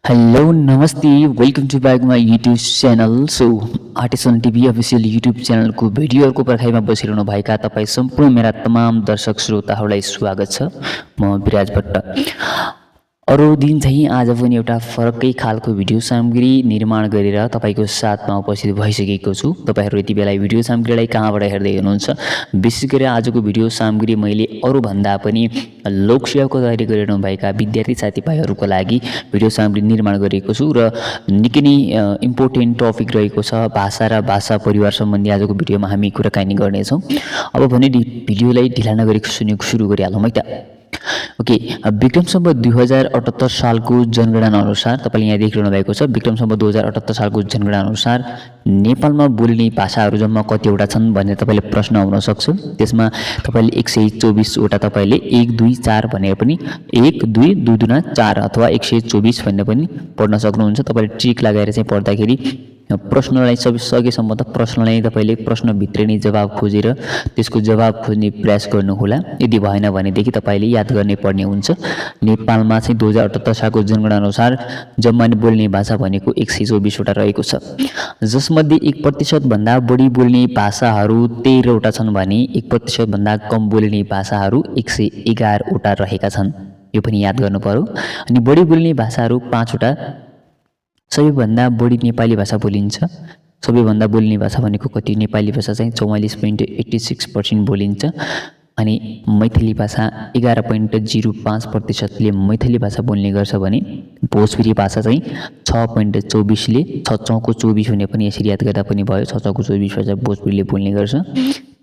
Hello, Namaste. Welcome to back my YouTube channel. So, artisan TV official YouTube च्यानलको भिडियोहरूको पर्खाइमा बसिरहनु भएका तपाईँ सम्पूर्ण मेरा तमाम दर्शक श्रोताहरूलाई स्वागत छ। म विराज भट्ट। अरू दिन चाहिँ आज पनि एउटा फरकै खालको भिडियो सामग्री निर्माण गरेर तपाईको साथमा उपस्थित भइसकेको छु। तपाईहरु यति बेला भिडियो सामग्रीलाई कहाँबाट हेर्दै हुनुहुन्छ? विशेष गरी आजको भिडियो सामग्री मैले अरू भन्दा पनि लोकसेवाको तयारी गरिरहनु भएका विद्यार्थी साथीभाइहरुको लागि भिडियो सामग्री निर्माण गरेको छु र निकै नै इम्पोर्टेन्ट टपिक रहेको छ भाषा र भाषा परिवार सम्बन्धी आजको भिडियोमा हामी कुराकानी गर्ने छौं। अब भने भिडियोलाई ढिला नगरी सुरु गरिहालौँ है त। ओके, विक्रम सम्वत 2078 सालको जनगणना अनुसार तपाईले यहाँ देखिरहनु भएको छ। विक्रम सम्वत 2078 सालको जनगणना अनुसार नेपालमा बोलिने भाषाहरू जम्मा कतिवटा छन् भन्ने तपाईले प्रश्न आउन सक्छ। त्यसमा तपाईले 124 वटा तपाईले 1 2 4 भनेर पनि 1 2 2 दुना 4 अथवा 124 भन्ने पनि पढ्न सक्नुहुन्छ। तपाईले ट्रिक लगाएर चाहिँ पढ्दाखेरि प्रश्नलाई सकेसम्म त प्रश्नलाई तपाईले प्रश्नभित्र नै जवाब खोजेर त्यसको जवाब खोज्ने प्रयास गर्नुहोला। यदि भएन भनेदेखि तपाईले याद गर्ने पर्ने हुन्छ। नेपालमा चाहिँ 2078 सालको जनगणना अनुसार जम्मा बोल्ने भाषा भनेको 124 वटा रहेको छ, जसमध्ये 1% भन्दा बढी बोल्ने भाषाहरू 13 वटा छन् भने 1% भन्दा कम बोल्ने भाषाहरू 111 वटा रहेका छन्। यो पनि याद गर्नु पर्यो। अनि बढी बोल्ने भाषाहरू 5 वटा। सबैभन्दा बढी नेपाली भाषा बोलिन्छ। सबैभन्दा बोल्ने भाषा भनेको कति? नेपाली भाषा चाहिँ 44.86% बोलिन्छ। अनि मैथिली भाषा 11.05% ले मैथिली भाषा बोल्ने गर्छ भने भोजपुरी भाषा चाहिँ 6.24 ले 6 भने पनि यसरी याद गर्दा पनि भयो। 6 भाषा भोजपुरीले बोल्ने गर्छ।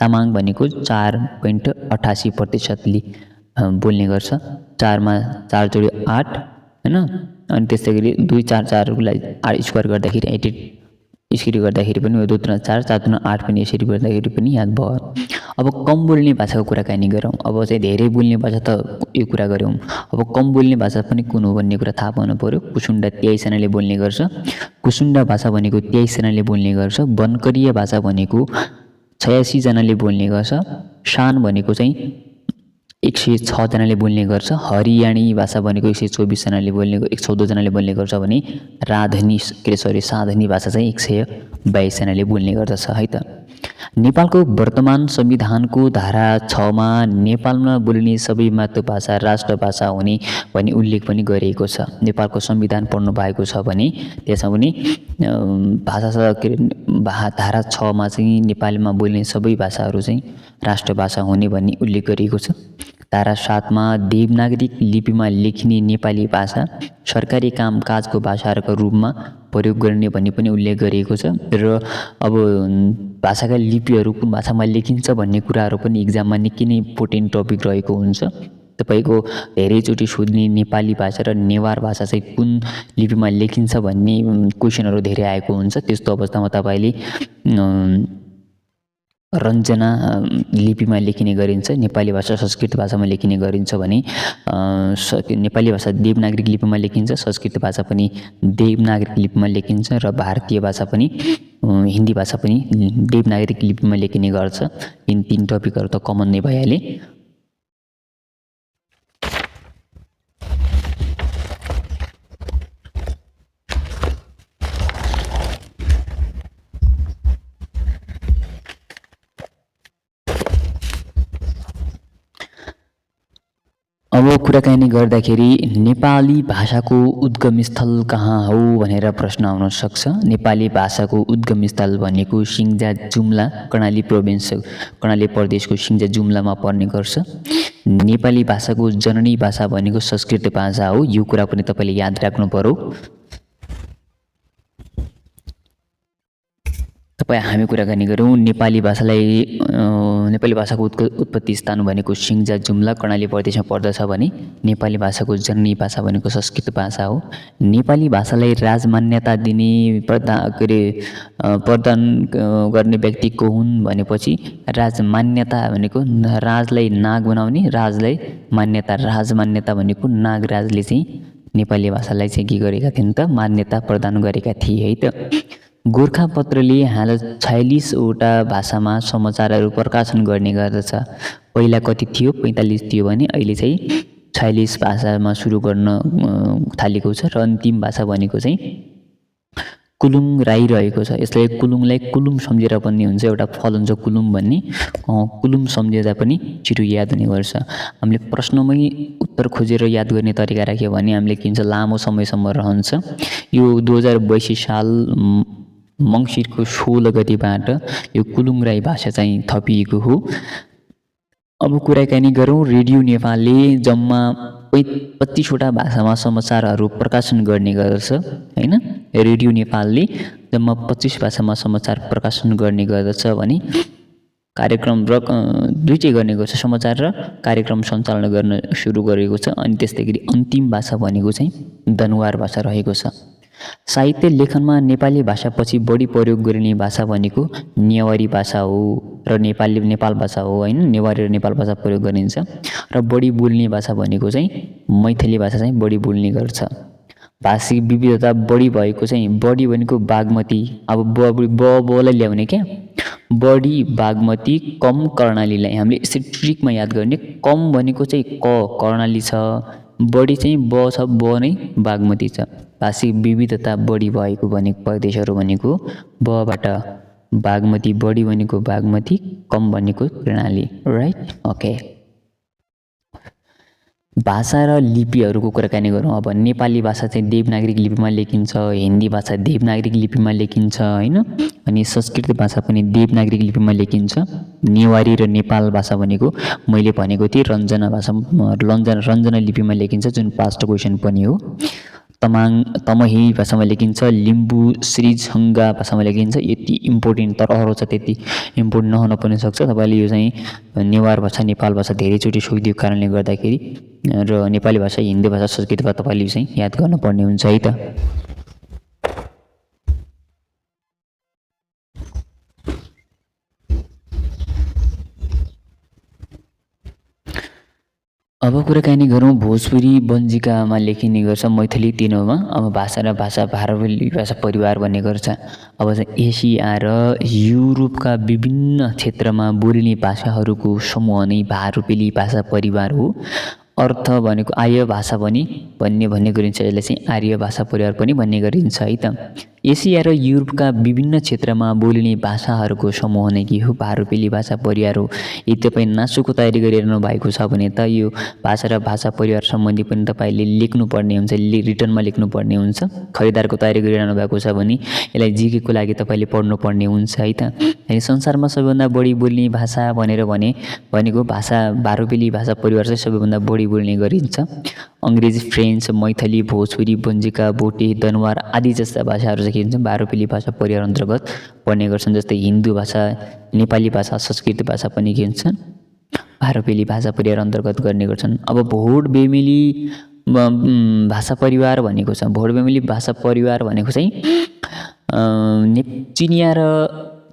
तामाङ भनेको 4.88% ले बोल्ने गर्छ। 4 मा 4 जोडी 8 हैन। अनि त्यसैगरी 2 4 4 लाई 8 स्क्वायर गर्दाखेरि 88 यसरी गर्दाखेरि पनि 2 3 4 4 3 8 पनि यसरी गर्दाखेरि पनि याद भयो। अब कम बोल्ने भाषाको कुराकानी गरौँ। अब चाहिँ धेरै बोल्ने भाषा त यो कुरा गरौँ। अब कम बोल्ने भाषा पनि कुन हो भन्ने कुरा थाहा पाउनु पर्यो। कुसुन्डा 23 जनाले बोल्ने गर्छ। कुसुन्डा भाषा भनेको 23 जनाले बोल्ने गर्छ। बनकरीय भाषा भनेको 86 जनाले बोल्ने गर्छ। शान भनेको चाहिँ 106 जनाले बोल्ने गर्छ। हरियाणी भाषा भनेको 124 जनाले बोल्ने 114 जनाले बोल्ने गर्छ भने साधनी भाषा चाहिँ 122 जनाले बोल्ने गर्दछ है त। नेपालको वर्तमान संविधानको धारा 6 मा नेपालमा बोलिने सबै मातृभाषा राष्ट्रभाषा हुने भनी उल्लेख पनि गरिएको छ। नेपालको संविधान पढ्नु भएको छ भने त्यसमा पनि धारा 6 मा चाहिँ नेपालमा बोलिने सबै भाषाहरू चाहिँ राष्ट्रभाषा हुने भनी उल्लेख गरिएको छ। धारा 7 मा देवनागरिक लिपिमा लेखिने नेपाली भाषा सरकारी कामकाजको भाषाहरूको रूपमा प्रयोग गर्ने भन्ने पनि उल्लेख गरिएको छ। र अब भाषाका लिपिहरू कुन भाषामा लेखिन्छ भन्ने कुराहरू पनि एक्जाममा निकै नै इम्पोर्टेन्ट टपिक रहेको हुन्छ। तपाईको धेरैचोटि सोध्ने नेपाली भाषा र नेवार भाषा चाहिँ कुन लिपिमा लेखिन्छ भन्ने क्वेशनहरू धेरै आएको हुन्छ। त्यस्तो अवस्थामा तपाईले रञ्जना लिपिमा लेखिने गरिन्छ। नेपाली भाषा संस्कृत भाषामा लेखिने गरिन्छ भने नेपाली भाषा देवनागरिक लिपिमा लेखिन्छ। संस्कृत भाषा पनि देवनागरिक लिपिमा लेखिन्छ र भारतीय भाषा पनि हिन्दी भाषा पनि देवनागरिक लिपिमा लेखिने गर्छ। यिन 3 टपिकहरू त कमन नै भइहाले। अब कुराकानी गर्दाखेरि नेपाली भाषाको उद्गम स्थल कहाँ हो भनेर प्रश्न आउन सक्छ। नेपाली भाषाको उद्गम स्थल भनेको सिङ्जा जुम्ला कर्णाली प्रोभिन्स कर्णाली प्रदेशको सिङ्जा जुम्लामा पर्ने गर्छ। नेपाली भाषाको जननी भाषा भनेको संस्कृत भाषा हो। यो कुरा पनि तपाईले याद राख्नु पर्यो। तपाईँ हामी कुराकानी गरौँ। नेपाली भाषाको उत्पत्ति स्थान भनेको सिङ्जा जुम्ला कर्णाली प्रदेशमा पर्दछ भने नेपाली भाषाको जननी भाषा भनेको संस्कृत भाषा हो। नेपाली भाषालाई राजमान्यता दिने प्रदान गर्ने व्यक्ति को हुन् भनेपछि राजमान्यता भनेको राजलाई नाग बनाउने, राजलाई मान्यता राजमान्यता भनेको नागराजले चाहिँ नेपाली भाषालाई चाहिँ के गरेका थिए त मान्यता प्रदान गरेका थिए है त। गोरखापत्रले हाल 46 वटा भाषामा समाचारहरू प्रकाशन गर्ने गर्दछ। पहिला कति थियो? 45 थियो भने अहिले चाहिँ 46 भाषामा सुरु गर्न थालेको छ र अन्तिम भाषा भनेको चाहिँ कुलुङ राई रहेको छ। यसलाई कुलुङलाई कुलुम सम्झेर पनि हुन्छ, एउटा फल हुन्छ कुलुम भन्ने, कुलुम सम्झेर पनि छिटो याद हुने गर्छ। हामीले प्रश्नमै उत्तर खोजेर याद गर्ने तरिका राख्यो भने हामीले के हुन्छ लामो समयसम्म रहन्छ। यो 2082 साल मङ्सिरको 16 गतिबाट यो कुलुङ राई भाषा चाहिँ थपिएको हो। अब कुराकानी गरौँ। रेडियो नेपालले जम्मा 25वटा भाषामा समाचारहरू प्रकाशन गर्ने गर्दछ हैन। रेडियो नेपालले जम्मा 25 भाषामा समाचार प्रकाशन गर्ने गर्दछ भने कार्यक्रम र दुईटै गर्ने गर्छ, समाचार र कार्यक्रम सञ्चालन गर्न सुरु गरेको छ। अनि त्यसैगरी अन्तिम भाषा भनेको चाहिँ दनुवार भाषा रहेको छ। साहित्य लेखनमा नेपाली भाषापछि बढी प्रयोग गरिने भाषा भनेको नेवारी भाषा हो र नेपाल भाषा हो हैन। नेवारी र नेपाल भाषा प्रयोग गरिन्छ र बढी बोल्ने भाषा भनेको चाहिँ मैथिली भाषा चाहिँ बढी बोल्ने गर्छ। भाषिक विविधता बढी भएको चाहिँ बढी भनेको बागमती, अब बलाई ल्याउने क्या, बढी बागमती, कम कर्णालीलाई हामीले यसरी ट्रिकमा याद गर्ने। कम भनेको चाहिँ कर्णाली छ, बढी चाहिँ ब छ, ब नै बागमती छ। भाषिक विविधता बढी भएको भनेको प्रदेशहरू भनेको बबाट बागमती, बढी भनेको बागमती, कम भनेको कर्णाली, राइट। ओके, भाषा र लिपिहरूको कुराकानी गरौँ। अब नेपाली भाषा चाहिँ देवनागरिक लिपिमा लेखिन्छ, हिन्दी भाषा देवनागरिक लिपिमा लेखिन्छ हैन। अनि संस्कृत भाषा पनि देवनागरिक लिपिमा लेखिन्छ। नेवारी र नेपाल भाषा भनेको मैले भनेको थिएँ रञ्जना भाषा, रञ्जना लिपिमा लेखिन्छ, जुन पास्ट क्वेसन पनि हो। तमही भाषामा लेखिन्छ, लिम्बू श्रीझङ्गा भाषामा लेखिन्छ। यति इम्पोर्टेन्ट तर अरू छ त्यति इम्पोर्टेन्ट नहुन पनि सक्छ। तपाईँले यो चाहिँ नेवार भाषा नेपाल भाषा धेरैचोटि सोधिएको कारणले गर्दाखेरि र नेपाली भाषा हिन्दी भाषा संस्कृत भाषा तपाईँले चाहिँ याद गर्नुपर्ने हुन्छ है त। अब कुराकानी गरौँ। भोजपुरी बन्जिकामा लेखिने गर्छ, मैथिली तीनोमा। अब भाषा र भाषा भारतीय भाषा परिवार भन्ने गर्छ। अब चाहिँ एसिया र युरोपका विभिन्न क्षेत्रमा बोलिने भाषाहरूको समूह नै भारोपेली भाषा परिवार हो। अर्थ भनेको आर्य भाषा पनि भन्ने गरिन्छ, यसलाई चाहिँ आर्य भाषा परिवार पनि भन्ने गरिन्छ है त। एसिया र युरोपका विभिन्न क्षेत्रमा बोलिने भाषाहरूको समूह नै के हो भारोपेली भाषा परिवार हो। यदि तपाईँ नासुको तयारी गरिरहनु भएको छ भने त यो भाषा र भाषा परिवार सम्बन्धी पनि तपाईँले लेख्नुपर्ने हुन्छ, रिटर्नमा लेख्नुपर्ने हुन्छ। खरिदारको तयारी गरिरहनु भएको छ भने यसलाई जिकेको लागि तपाईँले पढ्नुपर्ने हुन्छ है त। अनि संसारमा सबैभन्दा बढी बोल्ने भाषा भनेको भाषा भारोपेली भाषा परिवार चाहिँ सबैभन्दा बढी बोल्ने गरिन्छ। अङ्ग्रेजी, फ्रेन्च, मैथिली, भोजपुरी, बन्जिका, भोटे, दनुवार आदि जस्ता भाषाहरू चाहिँ के भन्छ भारोपेली भाषा परिवार अन्तर्गत पर्ने गर्छन्। जस्तै हिन्दू भाषा, नेपाली भाषा, संस्कृत भाषा पनि के हुन्छन् भारोपेली भाषा परिवार अन्तर्गत गर्ने गर्छन्। अब भोट बेमेली भाषा परिवार भनेको छ। भोट बेमेली भाषा परिवार भनेको चाहिँ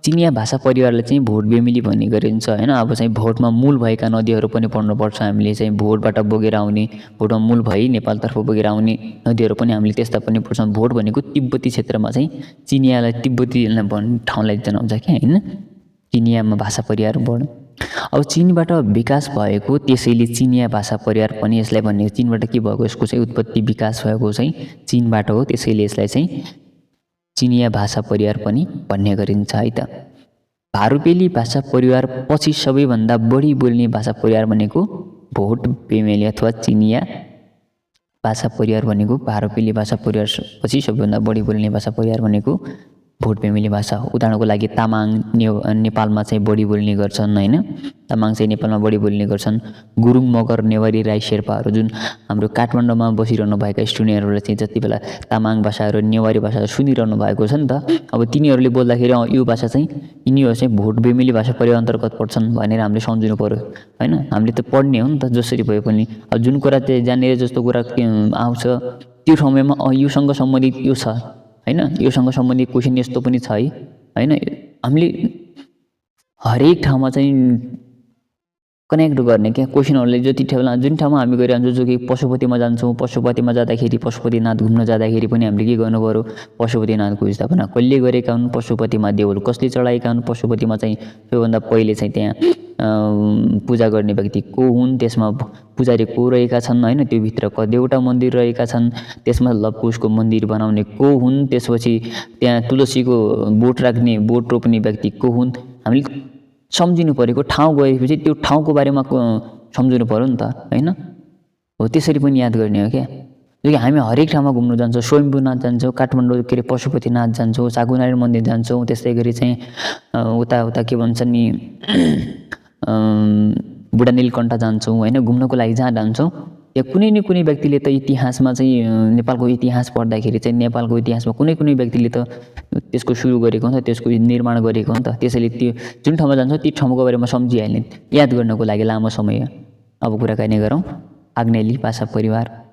चिनिया भाषा परिवारलाई चाहिँ भोट बेमेली भन्ने गरिन्छ हैन। अब चाहिँ भोटमा मूल भएका नदीहरू पनि पढ्नुपर्छ हामीले चाहिँ। भोटबाट बोकेर आउने, भोटमा मूल भई नेपालतर्फ बोकेर आउने नदीहरू पनि हामीले त्यस्ता पनि पढ्छौँ। भोट भनेको तिब्बती क्षेत्रमा चाहिँ चिनियालाई तिब्बती भन्ने ठाउँलाई जनाउँछ क्या हैन, चिनियामा भाषा परिवार भोट। अब चीनबाट विकास भएको त्यसैले चिनिया भाषा परिवार पनि यसलाई भन्ने। चीनबाट के भएको, यसको चाहिँ उत्पत्ति विकास भएको चाहिँ चीनबाट हो, त्यसैले यसलाई चाहिँ चिनिया भाषा परिवार पनि भन्ने गरिन्छ है त। भारोपेली भाषा परिवार पछि सबैभन्दा बढी बोल्ने भाषा परिवार भनेको भोट बेमेली अथवा चिनिया भाषा परिवार भनेको भारोपेली भाषा परिवार पछि सबैभन्दा बढी बोल्ने भाषा परिवार भनेको भोट बेमेली भाषा हो। उदाहरणको लागि तामाङ नेपालमा चाहिँ बढी बोल्ने गर्छन् हैन। तामाङ चाहिँ नेपालमा बढी बोल्ने गर्छन्। गुरुङ, मगर, नेवारी, राई, शेर्पाहरू जुन हाम्रो काठमाडौँमा बसिरहनु भएका स्टुडेन्टहरूले चाहिँ जति बेला तामाङ भाषाहरू नेवारी भाषाहरू सुनिरहनु भएको छ नि त, अब तिनीहरूले बोल्दाखेरि यो भाषा चाहिँ यिनीहरू चाहिँ भोट बेमेली भाषा परिवार अन्तर्गत पर्छन् भनेर हामीले सम्झिनु पर्यो हैन। हामीले त पढ्ने हो नि त जसरी भए पनि। अब जुन कुरा चाहिँ जानेर जस्तो कुरा आउँछ त्यो समयमा योसँग सम्बन्धित यो छ हैन, योसँग सम्बन्धित क्वेसन यस्तो पनि छ है हैन। हामीले हरेक ठाउँमा चाहिँ कनेक्ट गर्ने क्या क्वेसनहरूले। जति जुन ठाउँमा हामी गइरहन्छौँ, जो कि पशुपतिमा जान्छौँ, पशुपतिमा जाँदाखेरि पशुपतिनाथ घुम्न जाँदाखेरि पनि हामीले के गर्नु पर्यो पशुपतिनाथको स्थापना कसले गरेका हुन्, पशुपतिमा देउल कसले चढाएका हुन्, पशुपतिमा चाहिँ सबैभन्दा पहिले चाहिँ त्यहाँ पूजा गर्ने व्यक्ति को हुन्, त्यसमा पुजारी को रहेका छन् हैन, त्यो भित्र कतिवटा मन्दिर रहेका छन्, त्यसमा लवकुशको मन्दिर बनाउने को हुन्, त्यसपछि त्यहाँ तुलसीको बोट राख्ने बोट रोप्ने व्यक्ति को हुन्, हामीले सम्झिनु परेको ठाउँ गएपछि त्यो ठाउँको बारेमा सम्झिनु पर्यो नि त हैन। हो त्यसरी पनि याद गर्ने हो क्या। किनकि हामी हरेक ठाउँमा घुम्नु जान्छौँ, स्वयम्भूनाथ जान्छौँ, काठमाडौँ के अरे पशुपतिनाथ जान्छौँ, चागुनारायण मन्दिर जान्छौँ, त्यस्तै गरी चाहिँ उता के भन्छ नि बुढा नीलकण्ठ जान्छौँ हैन। घुम्नको लागि जहाँ जान्छौँ त्यहाँ कुनै न कुनै व्यक्तिले त इतिहासमा चाहिँ नेपालको इतिहास पढ्दाखेरि चाहिँ नेपालको इतिहासमा कुनै व्यक्तिले त त्यसको सुरु गरेको हुन्छ, त्यसको निर्माण गरेको हो नि त। त्यसैले त्यो जुन ठाउँमा जान्छौँ ती ठाउँको बारेमा सम्झिहाल्ने, याद गर्नको लागि लामो समय। अब कुराकानी गरौँ आग्नेली भाषा परिवार।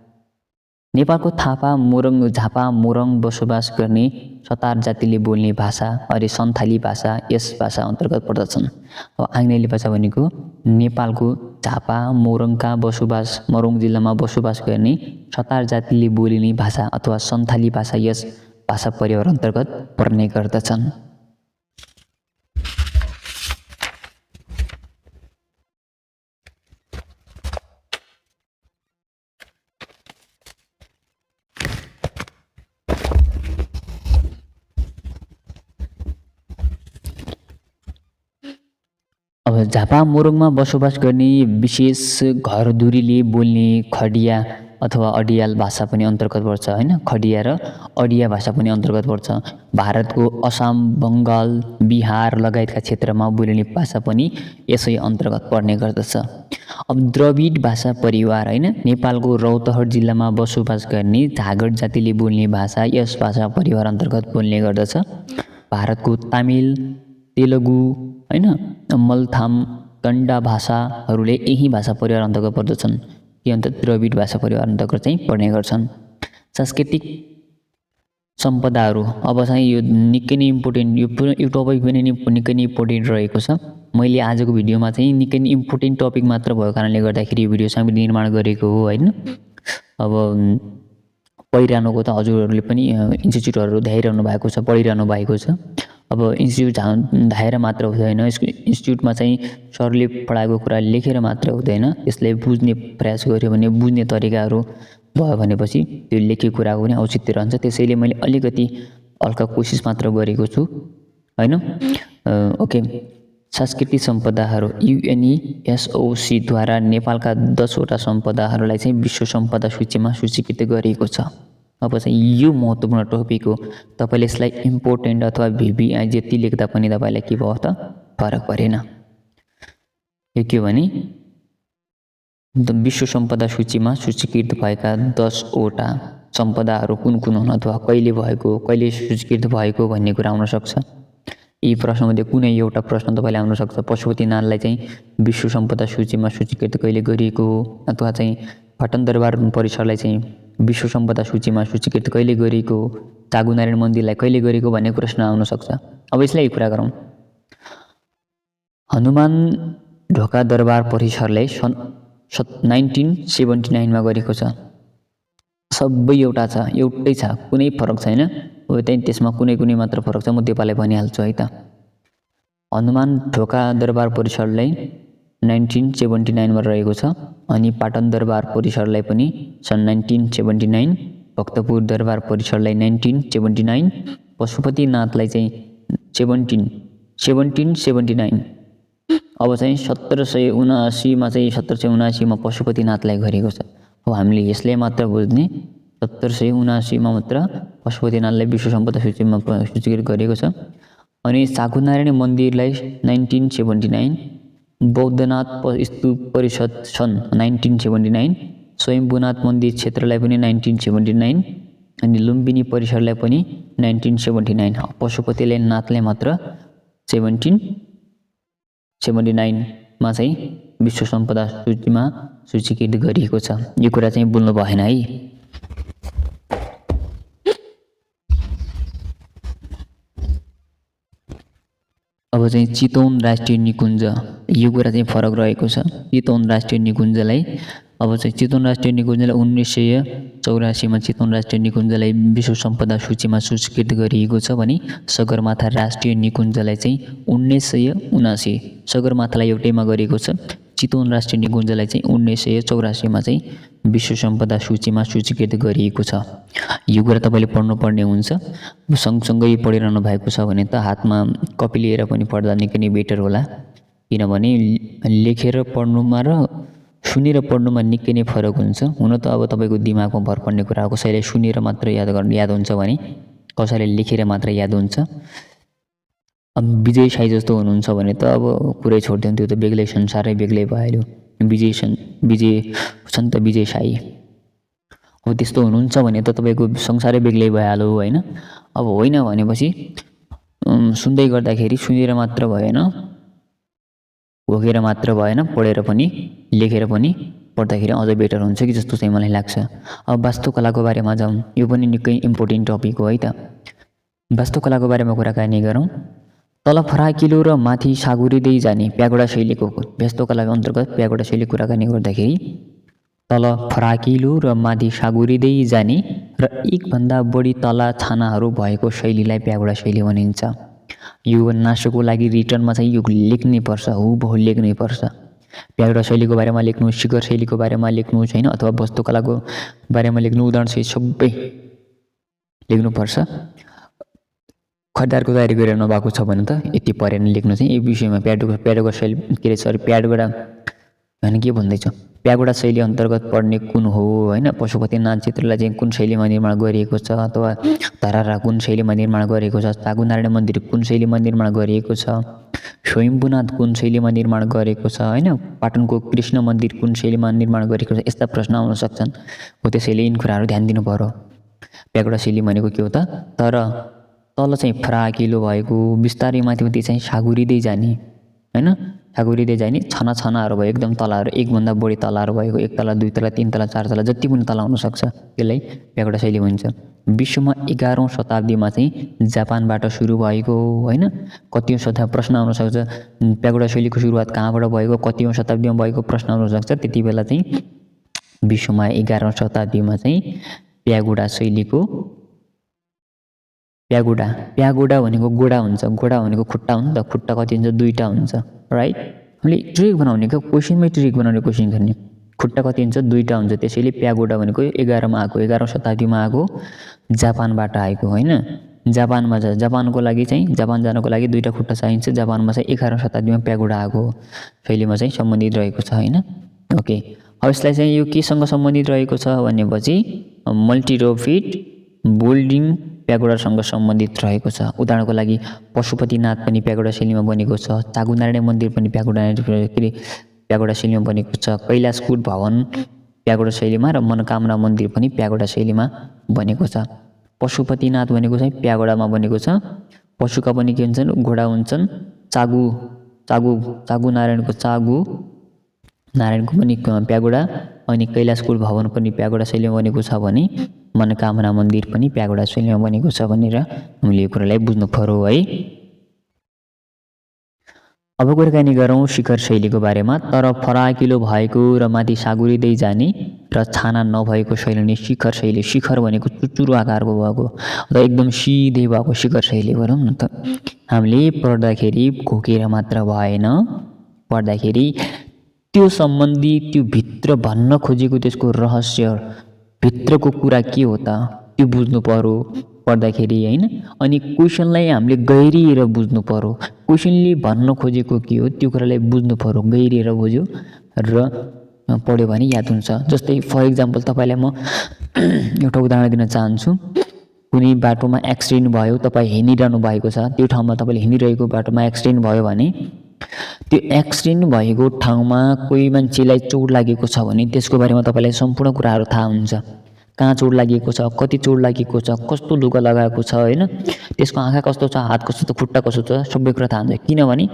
नेपालको थापा मोरङ झापा मोरङ बसोबास गर्ने सतार जातिले बोल्ने भाषा अरे सन्थाली भाषा यस भाषा अन्तर्गत पर्दछन्। अब आग्नेली भाषा भनेको नेपालको झापा मोरङका बसोबास मोरङ जिल्लामा बसोबास गर्ने सतार जातिले बोलिने भाषा अथवा सन्थाली भाषा यस भाषा परिवार अन्तर्गत पर्ने गर्दछन्। अब झापा मोरङमा बसोबास गर्ने विशेष घरधुरीले बोल्ने खडिया अथवा अडियाल भाषा पनि अन्तर्गत पर्छ हैन। खडिया र अडिया भाषा पनि अन्तर्गत पर्छ। भारतको असम बङ्गाल बिहार लगायतका क्षेत्रमा बोलिने भाषा पनि यसै अन्तर्गत पर्ने गर्दछ। अब द्रविड भाषा परिवार हैन, नेपालको रौतहट जिल्लामा बसोबास गर्ने झागड जातिले बोल्ने भाषा यस भाषा परिवार अन्तर्गत बोल्ने गर्दछ। भारतको तामिल तेलुगु हैन मलथाम कन्डा भाषाहरूले यही भाषा परिवार अन्तर्गत पर्दछन्। के अन्त द्रविड भाषा परिवार अन्तर्गत चाहिँ पर्ने गर्छन्। सांस्कृतिक सम्पदाहरू अब चाहिँ यो निकै नै इम्पोर्टेन्ट, यो टपिक पनि निकै नै इम्पोर्टेन्ट रहेको छ। मैले आजको भिडियोमा चाहिँ निकै नै इम्पोर्टेन्ट टपिक मात्र भएको कारणले गर्दाखेरि यो भिडियो चाहिँ निर्माण गरेको हो हैन। अब पढिरहनुको त हजुरहरूले पनि इन्स्टिट्युटहरू धाइरहनु भएको छ, पढिरहनु भएको छ। अब इन्स्टिट्युट धाएर मात्र हुँदैन, यसको इन्स्टिट्युटमा चाहिँ सरले पढाएको कुरा लेखेर मात्र हुँदैन, यसलाई बुझ्ने प्रयास गर्यो भने बुझ्ने तरिकाहरू भयो भनेपछि त्यो लेखेको कुराको पनि औचित्य रहन्छ। त्यसैले मैले अलिकति हल्का कोसिस मात्र गरेको छु हैन। ओके, सांस्कृतिक सम्पदाहरू युएनइएसओसीद्वारा नेपालका 10वटा सम्पदाहरूलाई चाहिँ विश्व सम्पदा सूचीमा सूचीकृत गरिएको छ। अब चाहिँ यो महत्त्वपूर्ण टपिक हो। तपाईँले यसलाई इम्पोर्टेन्ट अथवा भिभिआई जति लेख्दा पनि तपाईँलाई के भयो त फरक परेन। यो के भने विश्व सम्पदा सूचीमा सूचीकृत भएका 10वटा सम्पदाहरू कुन कुन हुन् अथवा कहिले भएको, कहिले सूचीकृत भएको भन्ने कुरा आउन सक्छ। यी प्रश्नमध्ये कुनै एउटा प्रश्न तपाईँले आउन सक्छ। पशुपतिनाथलाई चाहिँ विश्व सम्पदा सूचीमा सूचीकृत कहिले गरिएको हो, अथवा चाहिँ पाटन दरबार परिसरलाई चाहिँ विश्व सम्पदा सूचीमा सूचीकृत कहिले गरिएको हो, चागुनारायण मन्दिरलाई कहिले गरिएको भन्ने प्रश्न आउन सक्छ। अब यसलाई कुरा गरौँ। हनुमान ढोका दरबार परिसरलाई सन् 1979 मा गरेको छ। सबै एउटा छ, एउटै छ, कुनै फरक छैन। हो त्यही त्यसमा कुनै मात्र फरक छ, म तपाईँलाई भनिहाल्छु है त। हनुमान ढोका दरबार परिसरलाई 1979 मा रहेको छ। अनि पाटन दरबार परिसरलाई पनि सन् 1979, भक्तपुर दरबार परिसरलाई 1979, पशुपतिनाथलाई चाहिँ 1779। अब चाहिँ 1779 मा चाहिँ 1779 मा पशुपतिनाथलाई गरेको छ। हो हामीले यसलाई मात्र बुझ्ने, 1779 मा मात्र पशुपतिनाथलाई विश्व सम्पदा सूचीमा सूचीकृत गरेको छ। अनि चागुनारायण मन्दिरलाई 1979, बौद्धनाथ स्तूप परिषद सन् 1979, स्वयम्भूनाथ मन्दिर क्षेत्रलाई पनि 1979, अनि लुम्बिनी परिसरलाई पनि 1979। पशुपतिले नाथलाई मात्र 1779 मा चाहिँ विश्व सम्पदा सूचीमा सूचीकृत गरिएको छ। यो कुरा चाहिँ भुल्नु भएन है। अब चाहिँ चितवन राष्ट्रिय निकुञ्ज, यो कुरा चाहिँ फरक रहेको छ। चितवन राष्ट्रिय निकुञ्जलाई अब चाहिँ चितवन राष्ट्रिय निकुञ्जलाई 1984 मा चितवन राष्ट्रिय निकुञ्जलाई विश्व सम्पदा सूचीमा सूचीकृत गरिएको छ भने सगरमाथा राष्ट्रिय निकुञ्जलाई चाहिँ 1979 सगरमाथालाई एउटैमा गरेको छ। चितवन राष्ट्रिय निकुञ्जलाई चाहिँ 1984 मा चाहिँ विश्व सम्पदा सूचीमा सूचीकृत गरिएको छ। यो कुरा तपाईँले पढ्नुपर्ने हुन्छ। सँगसँगै पढिरहनु भएको छ भने त हातमा कपी लिएर पनि पढ्दा निकै नै बेटर होला, किनभने लेखेर पढ्नुमा र सुनेर पढ्नुमा निकै नै फरक हुन्छ। हुन त अब तपाईँको दिमागमा भर पर्ने कुरा हो, कसैले सुनेर मात्र याद हुन्छ भने कसैले लेखेर मात्र याद हुन्छ। अब विजय साई जस्तो हुनुहुन्छ भने त अब कुरै छोडिदिउँ, त्यो त बेग्लै संसारै बेग्लै भइहाल्यो। विजय छन् त विजय साई, अब त्यस्तो हुनुहुन्छ भने त तपाईँको संसारै बेग्लै भइहाल्यो होइन। अब होइन भनेपछि सुन्दै गर्दाखेरि सुनेर मात्र भएन, घोकेर मात्र भएन, पढेर पनि लेखेर पनि पढ्दाखेरि अझ बेटर हुन्छ कि जस्तो चाहिँ मलाई लाग्छ। अब वास्तुकलाको बारेमा जाउँ, यो पनि निकै इम्पोर्टेन्ट टपिक हो है त। वास्तुकलाको बारेमा कुराकानी गरौँ। तल फराकिलो र माथि सागुरिँदै जाने प्यागोडा शैलीको वास्तुकलाको अन्तर्गत प्यागोडा शैली कुराकानी गर्दाखेरि तल फराकिलो र माथि सागुरिँदै जाने र एकभन्दा बढी तला छानाहरू भएको शैलीलाई प्यागोडा शैली भनिन्छ। यो नासोको लागि रिटर्नमा चाहिँ यो लेख्नै पर्छ, हुबहु लेख्नै पर्छ। प्यागोडा शैलीको बारेमा लेख्नु, शिखर शैलीको बारेमा लेख्नु छैन, अथवा वास्तुकलाको बारेमा लेख्नु, उदाहरणसहित सबै लेख्नुपर्छ। खरिदारको तयारी गरिरहनु भएको छ भने त यति परेन लेख्नु चाहिँ यो विषयमा। प्यागोडा शैली प्यागोडा होइन के भन्दैछु, प्यागोडा शैली अन्तर्गत पर्ने कुन हो होइन। पशुपतिनाथ चित्रलाई चाहिँ कुन शैलीमा निर्माण गरिएको छ, अथवा धरारा कुन शैलीमा निर्माण गरेको छ, चागुनारायण मन्दिर कुन शैलीमा निर्माण गरिएको छ, स्वयम्भूनाथ कुन शैलीमा निर्माण गरेको छ होइन, पाटनको कृष्ण मन्दिर कुन शैलीमा निर्माण गरेको छ, यस्ता प्रश्न आउन सक्छन्। हो त्यसैले यिन कुराहरू ध्यान दिनु पर्यो। प्यागोडा शैली भनेको के हो त, तर तल चाहिँ फराकिलो भएको, बिस्तारै माथि चाहिँ सागुरिँदै जाने होइन, सागुरिँदै जाने छानाहरू भयो, एकदम तलाहरू, एकभन्दा बढी तलाहरू भएको, 1 तला 2 तला 3 तला 4 तला जति पनि तला हुनसक्छ, त्यसलाई प्यागोडा शैली भन्छ। विश्वमा 11औं शताब्दीमा चाहिँ जापानबाट सुरु भएको होइन। कतिौँ शताब्दी प्रश्न आउन सक्छ, प्यागोडा शैलीको सुरुवात कहाँबाट भएको, कतिौँ शताब्दीमा भएको प्रश्न आउन सक्छ। त्यति बेला चाहिँ विश्वमा 11औं शताब्दीमा चाहिँ प्यागोडा शैलीको प्यागोडा भनेको गोडा हुन्छ, गोडा भनेको खुट्टा हो नि त, खुट्टा कति हुन्छ, 2टा हुन्छ राइट। हामीले ट्रिक बनाउने क्या, क्वेसनमै ट्रिक बनाउने कोसिस गर्ने। खुट्टा कति हुन्छ, 2टा हुन्छ, त्यसैले प्यागोडा भनेको 11मा आएको, 11औं शताब्दीमा आएको, जापानबाट आएको होइन। जापानमा छ, जापानको लागि चाहिँ जापान जानको लागि 2टा खुट्टा चाहिन्छ। जापानमा चाहिँ 11औं शताब्दीमा प्यागोडा आएको शैलीमा चाहिँ सम्बन्धित रहेको छ होइन। ओके, अब यसलाई चाहिँ यो केसँग सम्बन्धित रहेको छ भनेपछि मल्टिरोफिट बिल्डिङ प्यागोडासँग सम्बन्धित रहेको छ। उदाहरणको लागि पशुपतिनाथ पनि प्यागोडा शैलीमा बनेको छ, चागुनारायण मन्दिर पनि प्यागोडा शैलीमा बनेको छ, कैलाशकूट भवन प्यागोडा शैलीमा र मनोकामना मन्दिर पनि प्यागोडा शैलीमा बनेको छ। पशुपतिनाथ भनेको चाहिँ प्यागोडामा बनेको छ। पशुका पनि के हुन्छन्, घोडा हुन्छन्। नारायणको पनि प्यागोडा, अनि कैलाशकूट भवन पनि प्यागोडा शैलीमा बनेको छ भने मनोकामना मन्दिर पनि प्यागोडा शैलीमा बनेको छ भनेर हामीले यो कुरालाई बुझ्नु पर्यो है। अब कुराकानी गरौँ शिखर शैलीको बारेमा। तर फराकिलो भएको र माथि सागुरिँदै जाने र छाना नभएको शैली नै शिखर शैली। शिखर भनेको चुचुरो आकारको भएको र एकदम सिधै भएको शिखर शैली भनौँ न त। हामीले पढ्दाखेरि घोकेर मात्र भएन, पढ्दाखेरि त्यो सम्बन्धी त्यो भित्र भन्न खोजेको त्यसको रहस्य, भित्रको कुरा के हो त त्यो बुझ्नु पर्यो पढ्दाखेरि होइन। अनि क्वेसनलाई हामीले गहिरिएर बुझ्नु पर्यो। क्वेसनले भन्न खोजेको के हो त्यो कुरालाई बुझ्नु पर्यो, गहिरिएर बुझ्यो र पढ्यो भने याद हुन्छ। जस्तै फर इक्जाम्पल तपाईँलाई म एउटा उदाहरण दिन चाहन्छु। कुनै बाटोमा एक्सिडेन्ट भयो, तपाईँ हिँडिरहनु भएको छ, त्यो ठाउँमा तपाईँले हिँडिरहेको बाटोमा एक्सिडेन्ट भयो भने त्यो एक्सिडेन्ट भएको ठाउँमा कोही मान्छेलाई चोट लागेको छ भने त्यसको बारेमा तपाईँलाई सम्पूर्ण कुराहरू थाहा हुन्छ। कहाँ चोट लागेको छ, कति चोट लागेको छ, कस्तो लुगा लगाएको छ होइन, त्यसको आँखा कस्तो छ, हात कस्तो छ, खुट्टा कस्तो छ, सबै कुरा थाहा हुन्छ। किनभने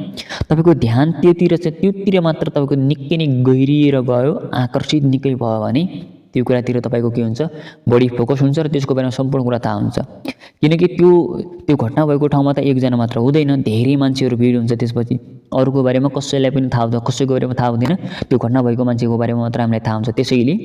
तपाईँको ध्यान त्योतिर छ, त्योतिर मात्र तपाईँको निकै नै गहिरिएर गयो, आकर्षित निकै भयो भने त्यो कुरातिर तपाईँको के हुन्छ बढी फोकस हुन्छ र त्यसको बारेमा सम्पूर्ण कुरा थाहा हुन्छ। किनकि त्यो घटना भएको ठाउँमा त एकजना मात्र हुँदैन, धेरै मान्छेहरू भिड हुन्छ। त्यसपछि अरूको बारेमा कसैलाई पनि थाहा हुन्छ, कसैको बारेमा थाहा हुँदैन, त्यो घटना भएको मान्छेको बारेमा मात्र हामीलाई थाहा हुन्छ। त्यसैले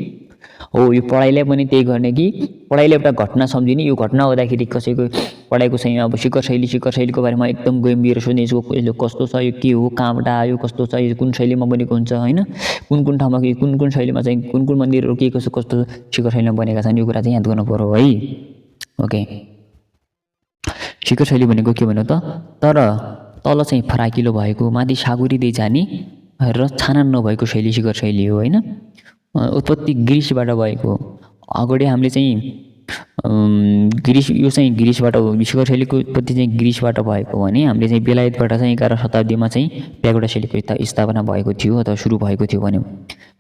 हो यो पढाइलाई पनि त्यही गर्ने कि पढाइले एउटा घटना सम्झिने, यो घटना हुँदाखेरि कसैको पढाइको चाहिँ अब शिखर शैलीको बारेमा एकदम गम्भीर सोध्ने, यसको कस्तो छ, यो के हो, कहाँबाट आयो, कस्तो छ, यो कुन शैलीमा बनेको हुन्छ होइन, कुन ठाउँमा कुन शैलीमा चाहिँ कुन मन्दिरहरू के कसो कस्तो शिखर शैलीमा बनेका छन्, यो कुरा चाहिँ याद गर्नु पर्यो है। ओके, शिखर शैली भनेको के भन्नु त, तर तल चाहिँ फराकिलो भएको, माथि सागुरिँदै जाने र छानन नभएको शैली शिखर शैली हो होइन। उत्पत्ति ग्रिसबाट भएको। अगाडि हामीले चाहिँ यो चाहिँ ग्रिसबाट हो, शिखर शैलीको उत्पत्ति चाहिँ ग्रिसबाट भएको भने हामीले चाहिँ बेलायतबाट चाहिँ 11औं शताब्दीमा चाहिँ प्यागोडा शैलीको स्थापना भएको थियो अथवा सुरु भएको थियो भन्यो।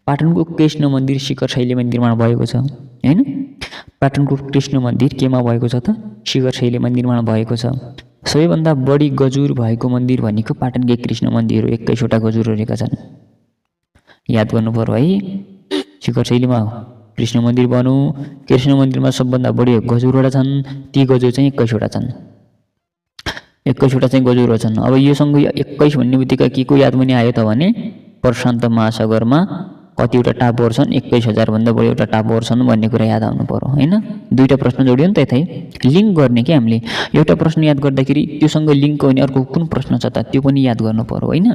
पाटनको कृष्ण मन्दिर शिखर शैलीमा निर्माण भएको छ होइन। पाटनको कृष्ण मन्दिर केमा भएको छ त, शिखर शैलीमा निर्माण भएको छ। सबैभन्दा बढी गजुर भएको मन्दिर भनेको पाटनकै कृष्ण मन्दिर हो, 21वटा गजुर रहेका छन्, याद गर्नु पर्यो है। शिखर शैलीमा कृष्ण मन्दिर भनौँ, कृष्ण मन्दिरमा सबभन्दा बढी गजुरवटा छन्, ती गजुर चाहिँ 21वटा छन्, 21वटा चाहिँ गजुरहरू छन्। अब योसँग 21 भन्ने बित्तिकै के को याद पनि आयो त भने प्रशान्त महासागरमा कतिवटा टापुहरू छन्, 21,000 भन्दा बढी एउटा टापुहरू छन् भन्ने कुरा याद आउनु पर्यो होइन। दुईवटा प्रश्न जोडियो नि त यतै लिङ्क गर्ने कि हामीले, एउटा प्रश्न याद गर्दाखेरि त्योसँग लिङ्क हुने अर्को कुन प्रश्न छ त त्यो पनि याद गर्नु पर्यो होइन।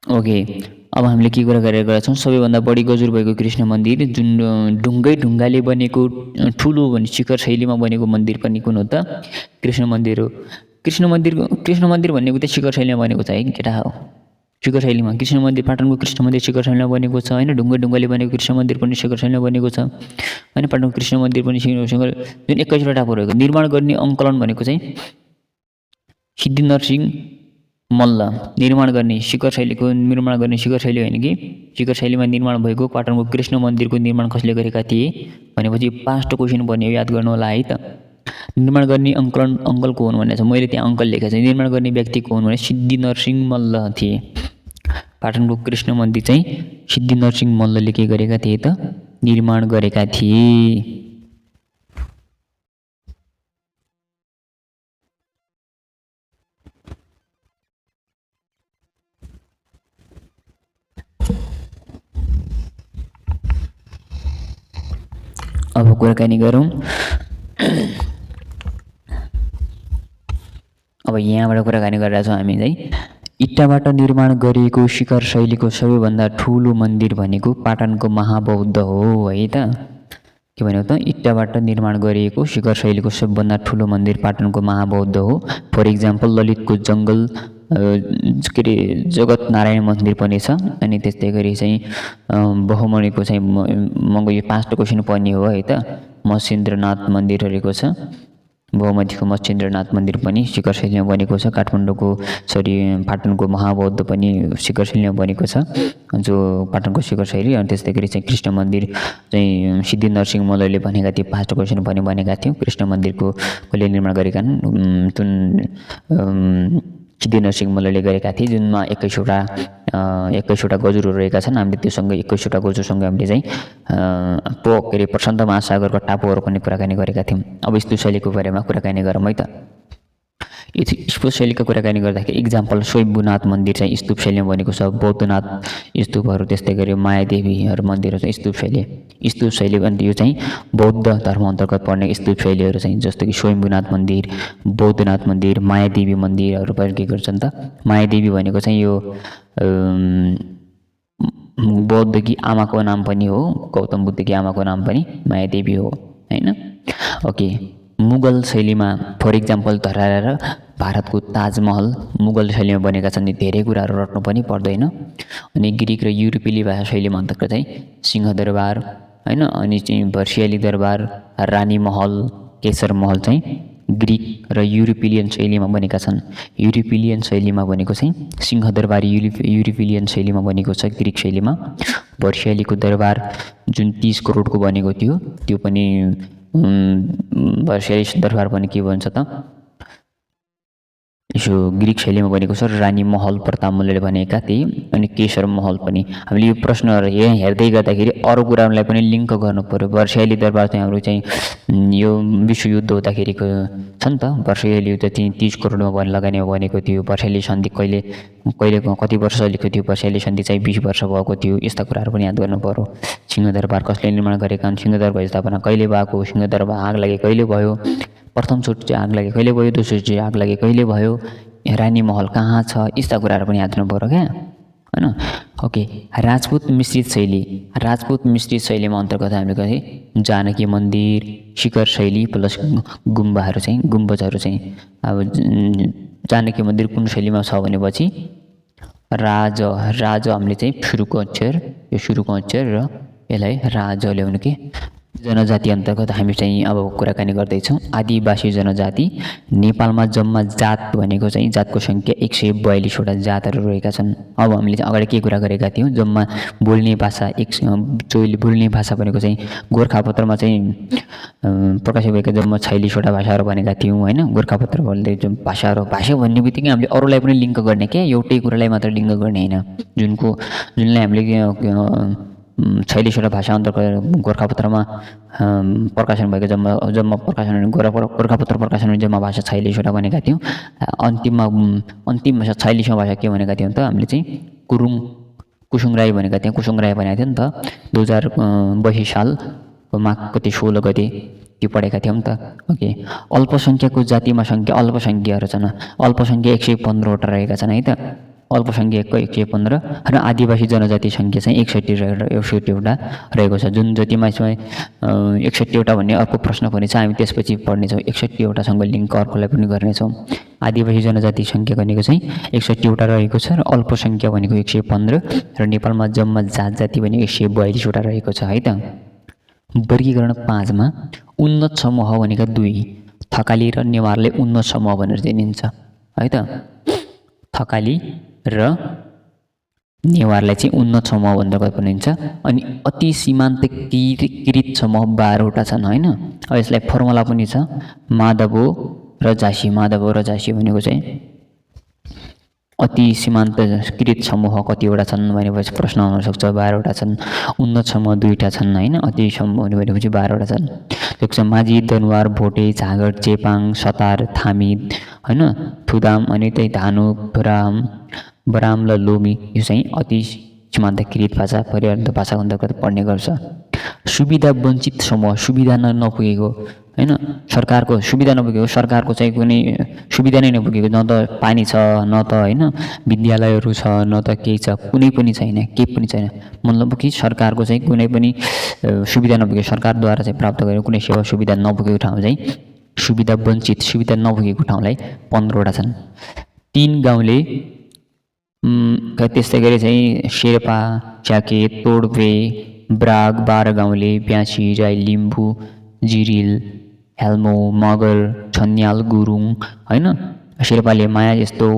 ओके, अब हामीले के कुरा गरेका छौँ, सबैभन्दा बढी गजुर भएको कृष्ण मन्दिर जुन ढुङ्गाले बनेको ठुलो भने शिखर शैलीमा बनेको मन्दिर पनि कुन हो त, कृष्ण मन्दिर हो। कृष्ण मन्दिर भनेको त शिखर शैलीमा बनेको छ है केटा हो। शिखर शैलीमा कृष्ण मन्दिर, पाटनको कृष्ण मन्दिर शिखर शैलीमा बनेको छ होइन। ढुङ्गाले बनेको कृष्ण मन्दिर पनि शिखर शैलीमा बनेको छ होइन। पाटनको कृष्ण मन्दिर पनि जुन 21वटा टापु रहेको। निर्माण गर्ने अङ्कलन भनेको चाहिँ सिद्धिनरसिंह मल्ल निर्माण गर्ने शिखर शैलीको निर्माण गर्ने शिखर शैली होइन कि शिखर शैलीमा निर्माण भएको पाटनको कृष्ण मन्दिरको निर्माण कसले गरेका थिए भनेपछि पास्ट क्वेसन बन्यो, याद गर्नु होला है त। निर्माण गर्ने अङ्कल को हुन् भनेको छ, मैले त्यहाँ अङ्कल लेखेको छ। निर्माण गर्ने व्यक्ति को हुन् भने सिद्धिनरसिंह मल्ल थिए। पाटनको कृष्ण मन्दिर चाहिँ सिद्धिनरसिंह मल्लले के गरेका थिए त, निर्माण गरेका थिए। अब कुराकानी गरौँ। अब यहाँबाट कुराकानी गरिरहेका छौँ हामी चाहिँ इट्टाबाट निर्माण गरिएको शिखर शैलीको सबैभन्दा ठुलो मन्दिर भनेको पाटनको महाबौद्ध हो है त। के भन्यो त, इट्टाबाट निर्माण गरिएको शिखर शैलीको सबभन्दा ठुलो मन्दिर पाटनको महाबौद्ध हो। फर इक्जाम्पल ललितको जङ्गल के अरे जगत नारायण मन्दिर पनि छ। अनि त्यस्तै गरी चाहिँ बहुमणिको चाहिँ मको यो 5टा क्वेसन पनि हो है त। मच्छिन्द्रनाथ मन्दिर रहेको छ, बहुमतीको मच्छिन्द्रनाथ मन्दिर पनि शिखर शैलीमा बनेको छ। काठमाडौँको पाटनको महाबौद्ध पनि शिखर शैलीमा बनेको छ, जो पाटनको शिखर शैली। अनि त्यस्तै गरी चाहिँ कृष्ण मन्दिर चाहिँ सिद्धिनरसिंह मल्लले भनेका थिए, 5टा क्वेसन पनि बनेका थियौँ। कृष्ण मन्दिरको कसले निर्माण गरेका हुन्, जुन सिद्धिनरसिंह मल्लले गरेका थिए, जुनमा 21वटा गजुरहरू रहेका छन्। हामीले त्योसँग 21वटा गजुरसँग हामीले चाहिँ के अरे प्रशान्त महासागरको टापुहरू पनि कुराकानी गरेका थियौँ। अब स्तूप शैलीको बारेमा कुराकानी गरौँ है त। स्तूप शैलीको कुराकानी गर्दाखेरि इक्जाम्पल स्वयम्भूनाथ मन्दिर चाहिँ स्तूप शैलीमा बनेको छ। बौद्धनाथ स्तूपहरू, त्यस्तै गरी मायादेवीहरू मन्दिरहरू चाहिँ स्तूप शैली अनि यो चाहिँ बौद्ध धर्म अन्तर्गत पर्ने स्तूप शैलीहरू चाहिँ, जस्तो कि स्वयम्भूनाथ मन्दिर, बौद्धनाथ मन्दिर, मायादेवी मन्दिरहरू पनि के गर्छन् त। मायादेवी भनेको चाहिँ यो बौद्धकी आमाको नाम पनि हो, गौतम बुद्धकी आमाको नाम पनि मायादेवी हो होइन। ओके, मुगल शैलीमा फर इक्जाम्पल धरारा र भारतको ताजमहल मुगल शैलीमा बनेका छन्। धेरै कुराहरू रट्नु पनि पर्दैन। अनि ग्रिक र युरोपेली भाषा शैलीमा अन्तर्गत चाहिँ सिंहदरबार होइन, अनि चाहिँ पर्सियाली दरबार, रानी महल, केसर महल चाहिँ ग्रिक र युरोपेलियन शैलीमा बनेका छन्। युरोपेलियन शैलीमा बनेको चाहिँ सिंहदरबार युरोपेलियन शैलीमा बनेको छ ग्रिक शैलीमा। पर्सियालीको दरबार जुन 30 करोडको बनेको थियो, त्यो पनि पर्सियाली दरबार पनि के भन्छ त, यसो ग्रिक शैलीमा बनेको छ। रानी महल प्रतापले भनेका थिए अनि केशर महल पनि। हामीले यो प्रश्नहरू हेर्दै गर्दाखेरि अरू कुराहरूलाई पनि लिङ्क गर्नु पर्यो। वर्षाली दरबार चाहिँ हाम्रो चाहिँ यो विश्वयुद्ध हुँदाखेरिको छ नि त। वर्षाली युद्ध चाहिँ 30 करोडमा लगानीमा बनेको थियो। वर्षाली सन्धि कहिले कति वर्ष चलेको थियो, वर्षाली सन्धि चाहिँ 20 वर्ष भएको थियो। यस्ता कुराहरू पनि याद गर्नु पर्यो। सिंहदरबार कसले निर्माण गरेका हुन्, सिंहदरबार स्थापना कहिले भएको, सिंहदरबार आग लागे कहिले भयो, प्रथमचोटि चाहिँ आग लागे कहिले भयो, दोस्रोचोटि आग लागे कहिले भयो, रानी महल कहाँ छ, यस्ता कुराहरू पनि याद गर्नु पर्यो क्या हैन। ओके, राजपूत मिश्रित शैली। राजपूत मिश्रित शैलीमा अन्तर्गत हामीले कहे जानकी मन्दिर, शिखर शैली प्लस गुम्बाहरू चाहिँ गुम्बजहरू चाहिँ। अब जानकी मन्दिर कुन शैलीमा छ भनेपछि राज हामीले चाहिँ सुरुको अक्षर, यो सुरुको अक्षर र यसलाई राज ल्याउनु के। जनजाति अन्तर्गत हामी चाहिँ अब कुराकानी गर्दैछौँ। आदिवासी जनजाति नेपालमा जम्मा जात भनेको चाहिँ जातको सङ्ख्या 142वटा जातहरू रहेका छन्। अब हामीले चाहिँ अगाडि के कुरा गरेका थियौँ, जम्मा बोल्ने भाषा बोल्ने भाषा भनेको चाहिँ गोर्खापत्रमा चाहिँ प्रकाशित भएका जम्मा 46वटा भाषाहरू भनेका थियौँ होइन। गोर्खापत्र बोल्दै जुन भाषाहरू, भाषा भन्ने बित्तिकै हामीले अरूलाई पनि लिङ्क गर्ने क्या, एउटै कुरालाई मात्र लिङ्क गर्ने होइन। जुनलाई हामीले 46वटा भाषा अन्तर्गत गोर्खापत्रमा प्रकाशन भएको जम्मा प्रकाशन गोर्खापत्र प्रकाशन जम्मा भाषा 46वटा भनेका थियौँ। अन्तिम भाषा 46औँ भाषा के भनेका थियौँ त हामीले चाहिँ कुसुङ राई भनेका थियौँ। कुसुङ राई भनेको थियो नि त 2022 सालको माघ गते 16 गते त्यो पढेका थियौँ नि त। ओके, अल्पसङ्ख्यकको जातिमा सङ्ख्या अल्पसङ्ख्यहरू छन्। अल्पसङ्ख्या 115वटा रहेका छन् है त। अल्पसङ्ख्यकको 115 र आदिवासी जनजाति सङ्ख्या चाहिँ 61वटा रहेको छ। जुन जतिमा चाहिँ 61वटा भन्ने अर्को प्रश्न पनि छ, हामी त्यसपछि पढ्नेछौँ। 61वटासँग लिङ्क अर्कोलाई पनि गर्नेछौँ। आदिवासी जनजाति सङ्ख्या भनेको चाहिँ 61वटा रहेको छ र अल्पसङ्ख्या भनेको 115 र नेपालमा जम्मा जाति भनेको 142वटा रहेको छ है त। वर्गीकरण 5 मा उन्नत समूह भनेका 2 थकाली र नेवारले उन्नत समूह भनेर चिनिन्छ है त। थकाली र नेवारलाई चाहिँ उन्नत समूह अन्तर्गत भनिन्छ। अनि अति सीमान्तकृत समूह 12वटा छन् होइन। अब यसलाई फर्मुला पनि छ, माधवो र झाँसी। माधवो र झाँसी भनेको चाहिँ अति सीमान्तकृत समूह कतिवटा छन् भनेपछि प्रश्न आउन सक्छ। 12वटा छन्। उन्नत समूह 2टा छन् होइन। अति समूह भनेपछि 12वटा छन्। त्यो माझी, दनुवार, भोटे, झाँगड, चेपाङ, सतार, थामी होइन, थुदाम अनि त्यही धानु, बराम र लोमी यो चाहिँ अति सीमान्तकृत भाषा पर्याप्त भाषाको अन्तर्गत पढ्ने गर्छ। सुविधा वञ्चित समूह, सुविधा नपुगेको होइन, सरकारको सुविधा नपुगेको, सरकारको चाहिँ कुनै सुविधा नै नपुगेको, न त पानी छ न त होइन विद्यालयहरू छ न त केही छ, कुनै पनि छैन, केही पनि छैन। मतलब कि सरकारको चाहिँ कुनै पनि सुविधा नपुगेको, सरकारद्वारा चाहिँ प्राप्त गरेको कुनै सेवा सुविधा नपुगेको ठाउँ चाहिँ सुविधा वञ्चित, सुविधा नपुगेको ठाउँलाई 15वटा छन्। 3 गाउँले त्यस्तै गरी चाहिँ शेर्पा, च्याके, तोडवे, ब्राग, 12 गाउँले, प्यासी, राई, लिम्बू, जिरिल, हेल्मो, मगर, छन्याल, गुरुङ होइन। शेर्पाले माया जस्तो,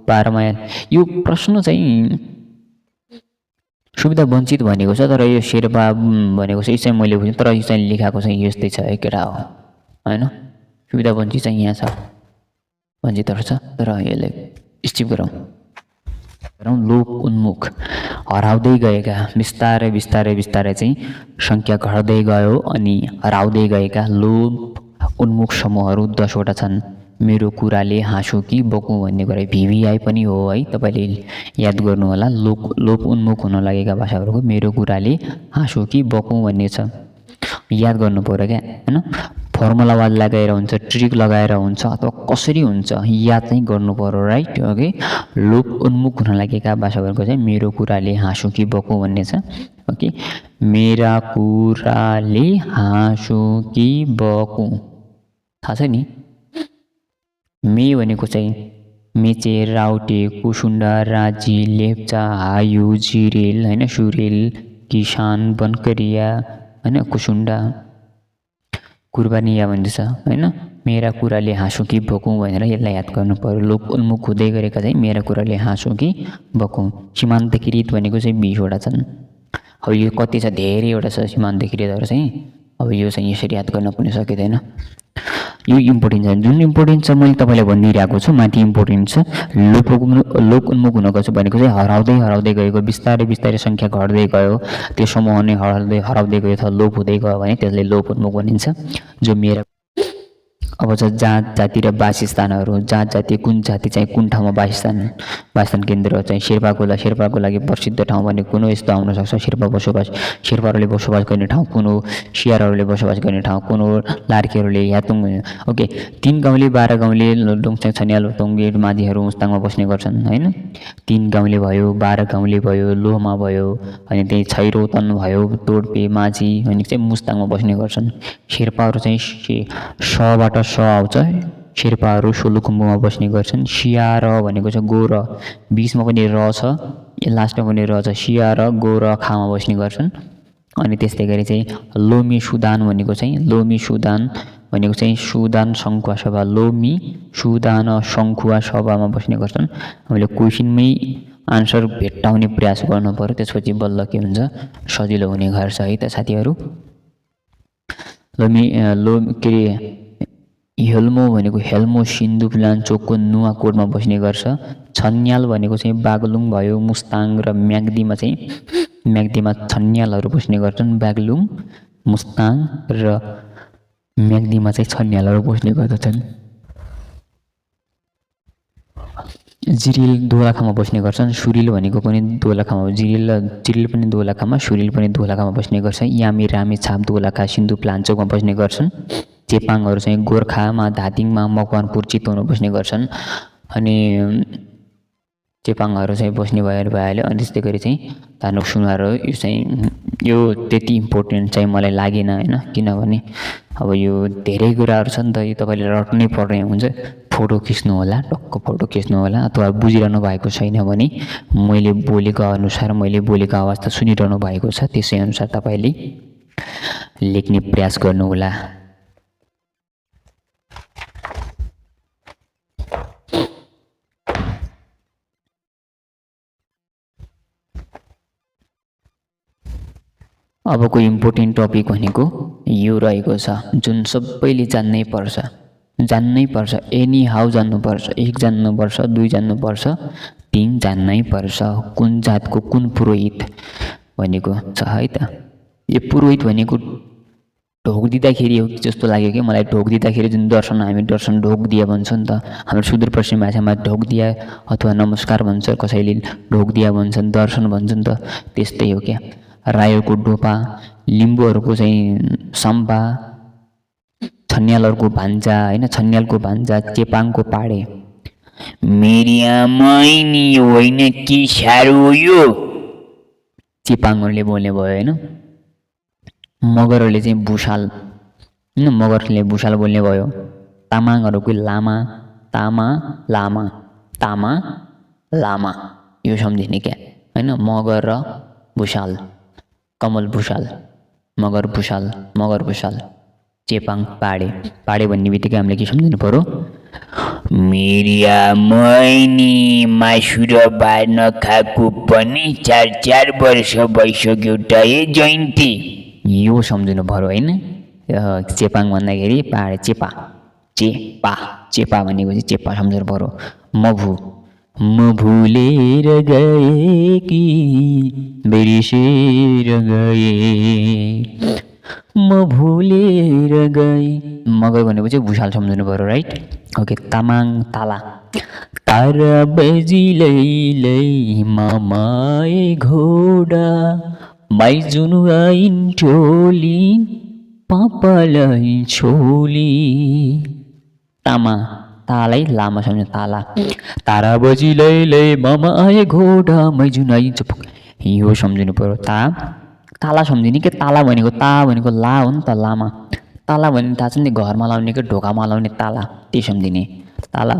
12 माया। यो प्रश्न चाहिँ सुविधा वञ्चित भनेको छ, तर यो शेर्पा भनेको चाहिँ मैले बुझेँ, तर यो चाहिँ लेखाएको चाहिँ यस्तै छ है केटा हो होइन। सुविधा वञ्चित चाहिँ यहाँ छ, वञ्चितहरू छ, तर यसलाई स्किप गरौँ। लोक उन्मुख हराउँदै गएका बिस्तारै चाहिँ सङ्ख्या घट्दै गयो अनि हराउँदै गएका लोक उन्मुख समूहहरू 10वटा छन्। मेरो कुराले हाँसो कि बकौँ भन्ने कुरा VVI पनि हो है, तपाईँले याद गर्नु होला। लोक उन्मुख हुन लागेका भाषाहरूको मेरो कुराले हाँसो कि बकौँ भन्ने छ, याद गर्नु पर्यो क्या होइन। फर्मुलावाद लगाएर हुन्छ, ट्रिक लगाएर हुन्छ, अथवा कसरी हुन्छ याद चाहिँ गर्नु पर्यो राइट। ओके, लोक उन्मुख हुन लागेका भाषाहरूको चाहिँ मेरो कुराले हाँसो कि बकौँ भन्ने छ। ओके, मेरा कुराले हाँसो कि बकौँ थाहा छ नि। मे भनेको चाहिँ मेचे, राउटे, कुसुन्डा, राजी, लेप्चा, हायु, जिरेल होइन, सुरेल, किसान, बनकरिया होइन, कुसुन्डा, कुर्बानिया भन्दछ होइन। मेरा कुराले हाँसो कि बकौँ भनेर यसलाई याद गर्नु पर्यो। लोक उन्मुख हुँदै गरेका चाहिँ मेरा कुराले हाँसो कि बकौँ। सीमान्तकृत भनेको चाहिँ 20वटा छन्। अब यो कति छ, धेरैवटा छ सीमान्तकृतहरू चाहिँ। अब यो चाहिँ यसरी याद गर्न पनि सकिँदैन। यो इम्पोर्टेन्ट छ। जुन इम्पोर्टेन्ट छ मैले तपाईँलाई भनिदिइरहेको छु, माथि इम्पोर्टेन्ट छ। लोक उन्मुख हुन गएको भनेको चाहिँ हराउँदै हराउँदै गएको, बिस्तारै बिस्तारै सङ्ख्या घट्दै गयो, त्यो समूह नै हराउँदै गयो अथवा लोप हुँदै गयो भने त्यसलाई लोप उन्मुख भनिन्छ। जो मेरा अब छ जात जाति र वासस्थानहरू। जात जाति कुन जाति चाहिँ कुन ठाउँमा वासस्थान केन्द्र चाहिँ शेर्पाको लागि प्रसिद्ध ठाउँ भने कुन हो, यस्तो आउन सक्छ। शेर्पाहरूले बसोबास गर्ने ठाउँ कुन हो, सियारहरूले बसोबास गर्ने ठाउँ कुन हो, लार्केहरूले यातुङ। ओके, 3 गाउँले 12 गाउँले डोङचाङ छन्याल तोङ्गे माझीहरू मुस्ताङमा बस्ने गर्छन् होइन। 3 गाउँले भयो, 12 गाउँले भयो, लोहमा भयो, अनि त्यही छैरोतन भयो, तोडपे माझी अनि चाहिँ मुस्ताङमा बस्ने गर्छन्। शेर्पाहरू चाहिँ सबाट स आउँछ, शेर्पाहरू सोलुखुम्बुमा बस्ने गर्छन्। सिया र भनेको छ गो र, बिचमा पनि र छ, लास्टमा पनि र छ, सिया र गो र खामा बस्ने गर्छन्। अनि त्यस्तै गरी चाहिँ लोमी सुदान भनेको चाहिँ सुदान सङ्खुवा सभा, लोमी सुदान सङ्खुवा सभामा बस्ने गर्छन्। हामीले क्वेसनमै आन्सर भेट्टाउने प्रयास गर्नु पर्यो, त्यसपछि बल्ल के हुन्छ सजिलो हुने गर्छ है त साथीहरू। के अरे हेल्मो भनेको हेल्मो सिन्धुप्लाञ्चोकको नुवाकोटमा बस्ने गर्छ। छन्याल भनेको चाहिँ बागलुङ भयो, मुस्ताङ र म्याग्दीमा छन्यालहरू बस्ने गर्छन्। बागलुङ, मुस्ताङ र म्याग्दीमा चाहिँ छन्यालहरू बस्ने गर्दछन्। जिरिल दोलखामा बस्ने गर्छन्। सुरिल भनेको पनि दोलखामा, जिरिल पनि दोलखामा, सुरिल पनि दोलखामा बस्ने गर्छ। यामी रामे छाप दोलखा सिन्धुप्लाञ्चोकमा बस्ने गर्छन्। चेपाङहरू चाहिँ गोर्खामा, धादिङमा, मकवानपुर, चितवनमा बस्ने गर्छन्। अनि चेपाङहरू चाहिँ बस्ने भइहाल्यो। अनि त्यस्तै गरी चाहिँ धानुक सुनुवारहरू यो त्यति इम्पोर्टेन्ट चाहिँ मलाई लागेन होइन, किनभने अब यो धेरै कुराहरू छ नि त, यो तपाईँले रट्नै पर्ने हुन्छ। फोटो खिच्नु होला, टक्क फोटो खिच्नु होला, अथवा बुझिरहनु भएको छैन भने मैले बोलेको अनुसार, मैले बोलेको आवाज त सुनिरहनु भएको छ, त्यसै अनुसार तपाईँले लेख्ने प्रयास गर्नुहोला। अबको इम्पोर्टेन्ट टपिक भनेको यो रहेको छ, जुन सबैले जान्नै पर्छ। एनी हाउ जान्नुपर्छ। 1 जान्नुपर्छ, 2 जान्नुपर्छ, 3 जान्नै पर्छ। कुन जातको कुन पुरोहित भनेको छ है त। यो पुरोहित भनेको ढोक दिँदाखेरि हो जस्तो लाग्यो कि मलाई। ढोक दिँदाखेरि जुन हामी दर्शन ढोक दिया भन्छ नि त, हाम्रो सुदूरपश्चिम भाषामा ढोक दिया अथवा नमस्कार भन्छ, कसैले ढोक दिया भन्छन्, दर्शन भन्छ नि त, त्यस्तै हो क्या। रायोको डोपा, लिम्बूहरूको चाहिँ सम्पा, छन्यालहरूको भान्जा होइन, छन्यालको भान्जा, चेपाङको पाडे। मेरी आमै नि होइन के साह्रो यो, चेपाङहरूले बोल्ने भयो होइन। मगरहरूले चाहिँ भुषाल होइन, मगरले भुषाल बोल्ने भयो। तामाङहरूको लामा, तामा लामा यो सम्झिने क्या होइन। मगर र भुषाल, कमल भुषाल, मगर भुषाल, चेपाङ पाडे भन्ने बित्तिकै हामीले के सम्झिनु पर्यो, मेरी आमै नि मासु र भात नखाएको पनि 4 वर्ष भइसक्यो त ए जयन्ती, यो सम्झिनु पर्यो होइन। चेपाङ भन्दाखेरि पाडे, चेपा भनेको चाहिँ चेपा सम्झिनु पर्यो। म भुलेर गए कि बिर्सेर गए, म भुलेर गए। मगर भनेको चाहिँ भुषाल सम्झिनु पर्यो राइट। ओके, तामाङ तारा बजिलै मामाए घोडा, माइजुन आइन टोली पापालाई छोली। तालाई लामा सम्झिनु, तारा बजिलै मामा आए घोडा, माइजुन आइन चुप, यो सम्झिनु पर्यो। ताला सम्झिने कि ताला भनेको ला हो नि त, लामा। ताला भने थाहा छ नि, घरमा लाउने कि ढोकामा लाउने ताला, त्यो सम्झिने ताला।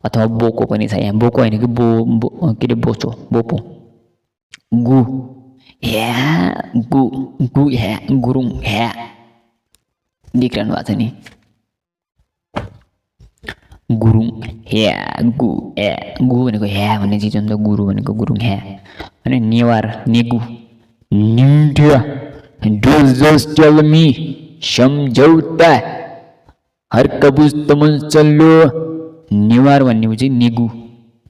अथवा बोको पनि छ यहाँ, बोको होइन कि के अरे बोपो, गुरुङ देखिरहनु भएको छ नि, गुरुङ गु भनेको भन्ने चिज हुन्छ, गुरु भनेको गुरुङ अनि नेवार नेगु निम्ठ्या, डोन्ट जस्ट टेल मी सम्झौता हर कबुज तमुल चल्लो नेवार भन्ने नेगु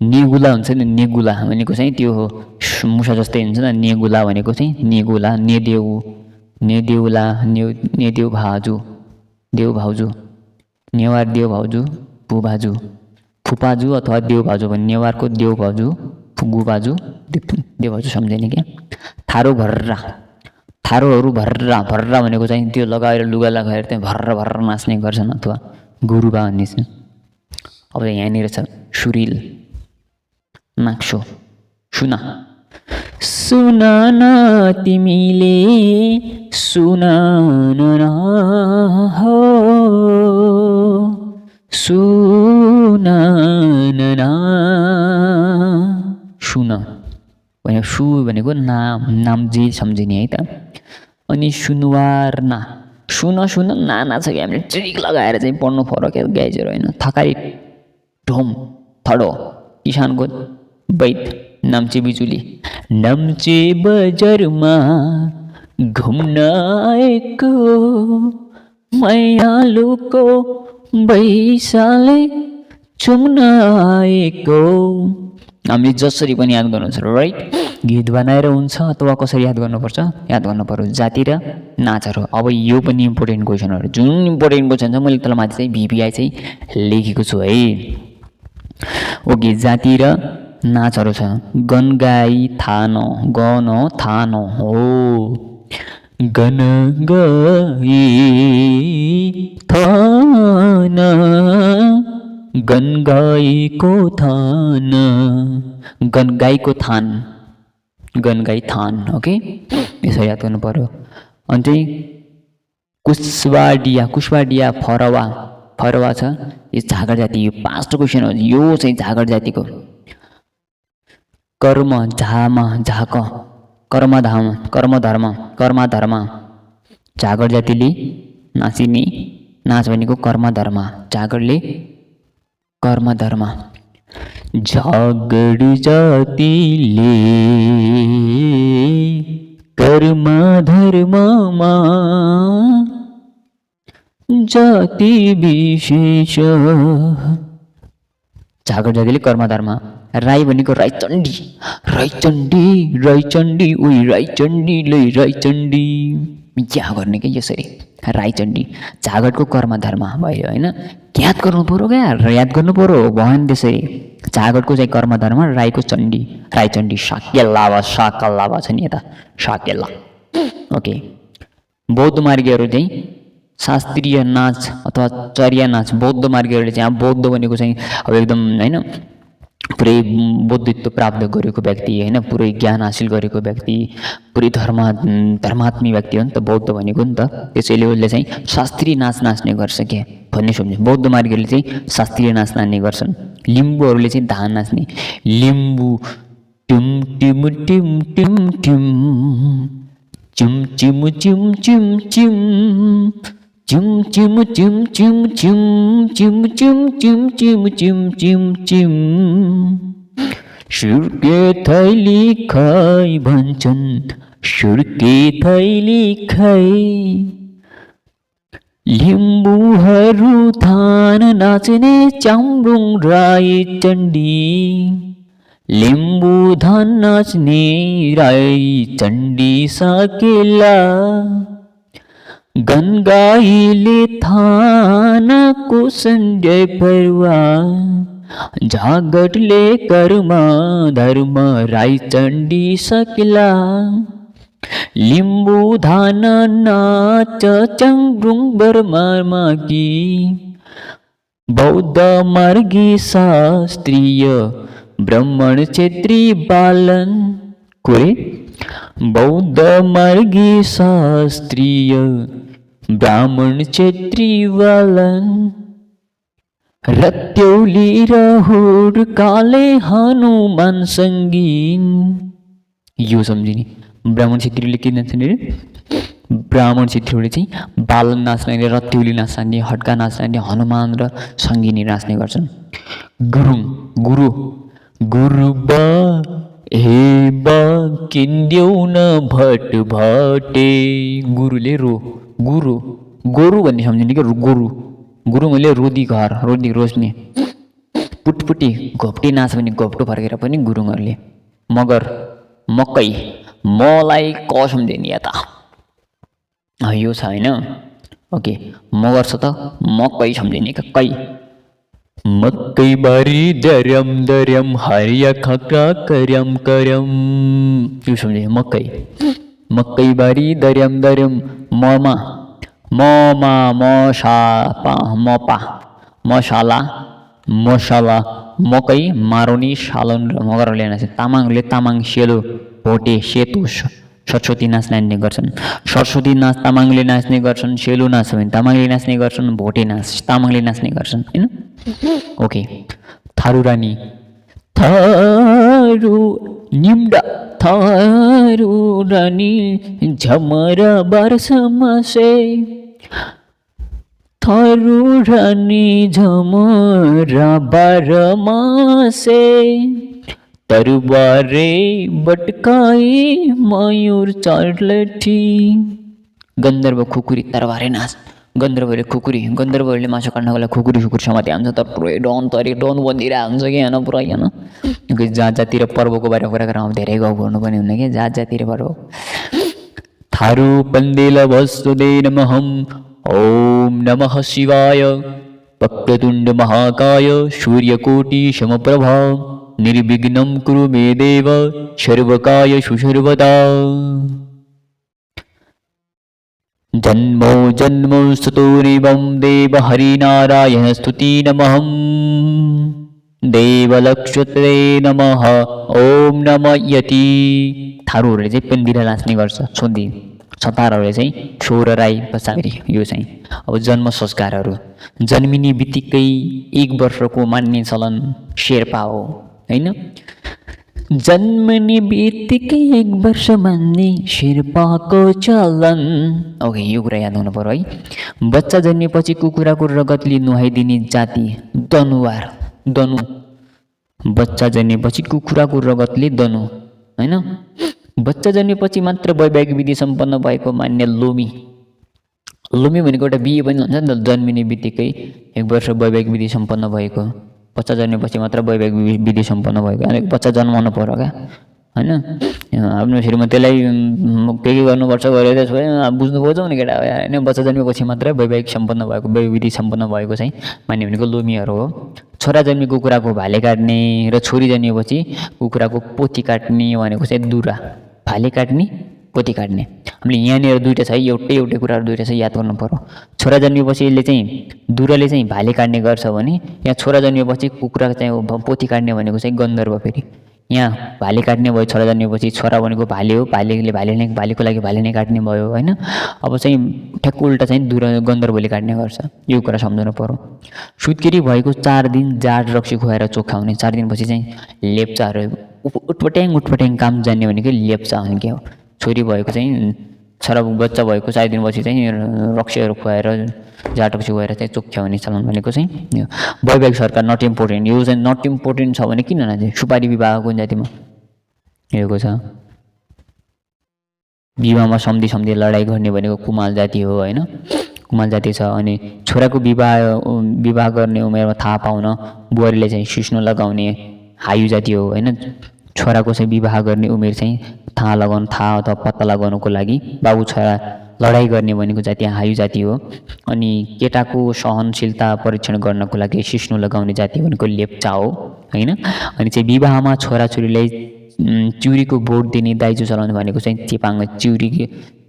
नेगुला हुन्छ नि नेगुला भनेको चाहिँ त्यो हो मुसा जस्तै हुन्छ नि नेगुला भनेको चाहिँ नेगुला नेदेउ नेदेउला नेदेउ भाउजू देउ भाउजू नेवार देउ भाउजू फुबाजू फुपाजू अथवा देउ भाउजू भन्ने नेवारको देउ भाउजू फुगु बाजू देउ भाउजू सम्झिने क्या थारो भर्रा थारोहरू भर्रा भर्रा भनेको चाहिँ त्यो लगाएर लुगा लगाएर त्यहाँ भर्र भर्र नाच्ने गर्छन् अथवा गुरुबा भन्ने छ अब यहाँनिर छ सुरिल नाक्सो सुना सुना न तिमीले सुना न हो सुना न सुना भने सु भनेको नाम जे सम्झिने है त अनि सुनवार ना सुन सुन नाना छ कि हामीले ट्रिक लगाएर चाहिँ पढ्नु पर्यो क्या गाइजहरू होइन थकाइ ढोम थडो किसानको बैत नाम्चे बिजुली नाम्चे बजारमा घुम्न आएको मायालुको बैसाले चुम्न आएको हामीले जसरी पनि याद गर्नुपर्छ राइट गीत बनाएर हुन्छ अथवा कसरी याद गर्नुपर्छ याद गर्नु पर्यो जाति र नाचहरू अब यो पनि इम्पोर्टेन्ट क्वेसनहरू जुन इम्पोर्टेन्ट क्वेसन छ मैले तल माथि चाहिँ भिपिआई चाहिँ लेखेको छु है ओके जाति र नाचहरू छ गन गाई थानो गन थानो हो गन गाई थान गन गाईको थान गन गाईको थान गन गाई थान ओके यसरी याद गर्नु पर्यो अनि चाहिँ कुशवाडिया फरवा फरवा छ यो झागर जाति यो पास्ट क्वेसन हो यो चाहिँ झागर जातिको कर्म झामा झाक कर्म धर्म झागर जातिले नाचिने नाच भनेको कर्म धर्म झागरले कर्म धर्म झागर जातिले कर्म धर्ममा जाति विशेष झागर जातिले कर्म धर्म राई भनेको राईचण्डी राईचण्डी राईचण्डी उही राईचण्डी लै राईचण्डी क्या गर्ने क्या यसरी राईचण्डी झागरको कर्म धर्म भयो होइन याद गर्नु पऱ्यो क्या याद गर्नु पऱ्यो भएन त्यसरी झागरको चाहिँ कर्म धर्म राईको चण्डी राईचण्डी साकेल्ला छ नि यता साकेल्ला ओके बौद्ध मार्गीहरू चाहिँ शास्त्रीय नाच अथवा चर्या नाच बौद्ध मार्गीहरूले चाहिँ अब बौद्ध भनेको चाहिँ अब एकदम होइन पुरै बौद्धित्व प्राप्त गरेको व्यक्ति होइन पुरै ज्ञान हासिल गरेको व्यक्ति पुरै धर्मात्मी व्यक्ति हो नि त बौद्ध भनेको नि त त्यसैले उसले चाहिँ शास्त्रीय नाच नाच्ने गर्छ क्या भन्ने सम्झे बौद्ध मार्गीहरूले चाहिँ शास्त्रीय नाच नाच्ने गर्छन् लिम्बूहरूले चाहिँ धान नाच्ने लिम्बू टिम टिम टिम टिम टिम चिम चिम चिम चिम चिम चिम चिम चिम चिम चिम चिम चिम चिम चिम चिम चिम सुर्के थैली खाई भन्छन् सुर्के थैली खाई लिम्बूहरू थान नाच्ने चाम्रुङ राई चण्डी लिम्बू धान नाच्ने राई चण्डी साकेला गनगाईले थानको सन्जय परवा झागरले कर्म धर्म राई चण्डी सकिला लिम्बू धान नाच चङ्रुङ बर्माकी बौद्ध मार्गी शास्त्रीय ब्राह्मण क्षेत्री बालन कोरे बौद्ध मार्गी शास्त्रीय ब्राह्मण क्षेत्री बालन रत्योली र हुर्काले हनुमान सङ्गीन यो सम्झिने ब्राह्मण क्षेत्रीले के नाच्ने रे ब्राह्मण क्षेत्रीहरूले चाहिँ बालन नाच्ने रत्योली नाच्ने हड्का नाच्ने हनुमान र सङ्गिनी नाच्ने गर्छन् गुरुङ गुरु गुरु बा हे बा किन्देऊ न भट भटे गुरुले रो गुरु गोरु भन्ने सम्झिने क्या गोरु गुरुङहरूले रोदी घर रोदी रोज्ने पुटपुटी घोप्टी नाच भने घोप्टो फर्केर पनि गुरुङहरूले मगर मकै मलाई कसम दिने यता यो छ होइन ओके मगर छ त मकै सम्झिने कै मकै बारी दर्यम दर्यम हरिया खका कर्यम कर्यम यो सम्झिने मकै बारी दर्यम दर्यम ममा मसाला मकै मारुनी सालन र मगरहरूले नाच्छ तामाङले तामाङ सेलो भोटे सेतो सरस्वती नाच नाच्ने गर्छन् सरस्वती नाच तामाङले नाच्ने गर्छन् सेलो नाच भने तामाङले नाच्ने गर्छन् भोटे नाच तामाङले नाच्ने गर्छन् होइन ओके थारू रानी थारू निम्डा थारू रानी झमरा वर्षमा से थारू रानी झमरा बारमा से तरुबारे बटकाई मयूर चार्लठी गन्धर्व खुकुरी तरबारे नाच गन्धर्वहरूले खुकुरी गन्धर्वहरूले मासु काट्नको लागि खुकुरी समाते हान्छ तर पुरै डन तरी डन बनिरहेको हुन्छ कि होइन पुरै होइन जात जातिर पर्वको बारेमा कुरा गरेर धेरै गाउँ गर्नुपर्ने हुन्न कि जात जातिर पर्व थारू पन्देल वस्तुदे नमहम ओम नमः शिवाय वक्रतुण्ड महाकाय सूर्यकोटि समप्रभा निर्विघ्नं कुरु मे देव सर्वकाय सुसर्वदा जन्मो जन्मो स्तुतिरिवं देव हरिनारायण स्तुति नमः देवलक्ष्मते नमः ओम नमः यति थारूहरूले चाहिँ पेन्दिरा नाच्ने गर्छ छोन्दी छतारहरूले चाहिँ छोरा राई बसागरी यो चाहिँ अब जन्म संस्कारहरू जन्मिने बित्तिकै 1 वर्षको मान्ने चलन शेर्पा हो हैन जन्मने बित्तिकै 1 वर्ष मान्ने शेर्पाको चलन ओके यो कुरा याद हुनु पर्यो है बच्चा जन्मेपछि कुकुराको रगतले नुहाइदिने जाति दनुवार दनु बच्चा जन्मेपछि कुकुराको रगतले दनु हैन बच्चा जन्मेपछि मात्र वैवाहिक विधि सम्पन्न भएको मान्ने लोमी लोमी भनेको एउटा बिहे पनि हुन्छ नि त जन्मिने बित्तिकै 1 वर्ष वैवाहिक विधि सम्पन्न भएको बच्चा जन्मेपछि मात्र वैवाहिक विधि सम्पन्न भएको अनि बच्चा जन्माउनु पर्यो क्या हैन आफ्नो श्रीमतीलाई के गर्नुपर्छ गरेर त्यसो बुझ्नु खोज्छौ नि केटा हैन बच्चा जन्मेपछि मात्र वैवाहिक सम्पन्न भएको वैवाहिक विधि सम्पन्न भएको चाहिँ मान्ने भनेको लोमीहरू हो छोरा जन्मे कुकुराको भाले काट्ने र छोरी जन्मेपछि कुकुराको पोथी काट्ने भनेको चाहिँ दुरा भाले काट्ने पोथी काट्ने हामीले यहाँनिर दुईटा छ एउटै कुराहरू दुईटा छ याद गर्नु पर्यो छोरा जन्मेपछि यसले चाहिँ दुराले चाहिँ भाले काट्ने गर्छ भने यहाँ छोरा जन्मेपछि कुकुरा चाहिँ पोथी काट्ने भनेको चाहिँ गन्धर्व फेरि यहाँ भाले काट्ने भयो छोरा जन्मेपछि छोरा भनेको भाले हो भालेको लागि भाले नै काट्ने भयो होइन अब चाहिँ ठ्याक्क उल्टा चाहिँ गन्धर्वले काट्ने गर्छ यो कुरा सम्झनु पर्यो सुत्केरी भएको 4 दिन जाड रक्सी खुवाएर चोखा हुने 4 दिनपछि चाहिँ लेप्चाहरू उटपट्याङ काम जान्ने भनेको लेप्चा हुने के हो छोरी भएको चाहिँ छोरा बच्चा भएको 4 दिनपछि चाहिँ रक्सीहरू खुवाएर जाटोपछि गएर चाहिँ चोख्या हुने चलन भनेको चाहिँ वैवाहिक सरकार नट इम्पोर्टेन्ट यो चाहिँ नट इम्पोर्टेन्ट छ भने किन नजाने सुपारी विवाह कुन जातिमा हेरेको छ विवाहमा सम्धि लडाइँ गर्ने भनेको कुमाल जाति हो होइन कुमाल जाति छ अनि छोराको विवाह गर्ने उमेरमा थाहा पाउन बुहारीले चाहिँ सिस्नो लगाउने हायु जाति हो होइन छोराको चाहिँ विवाह गर्ने उमेर चाहिँ थाहा अथवा पत्ता लगाउनको लागि बाबु छोरा लडाइँ गर्ने भनेको जाति हायु जाति हो अनि केटाको सहनशीलता परीक्षण गर्नको लागि सिस्नो लगाउने जाति भनेको लेप्चा हो हैन अनि चाहिँ विवाहमा छोराछोरीलाई चिउरीको बोट दिने दाइजो चलाउने भनेको चाहिँ चेपाङ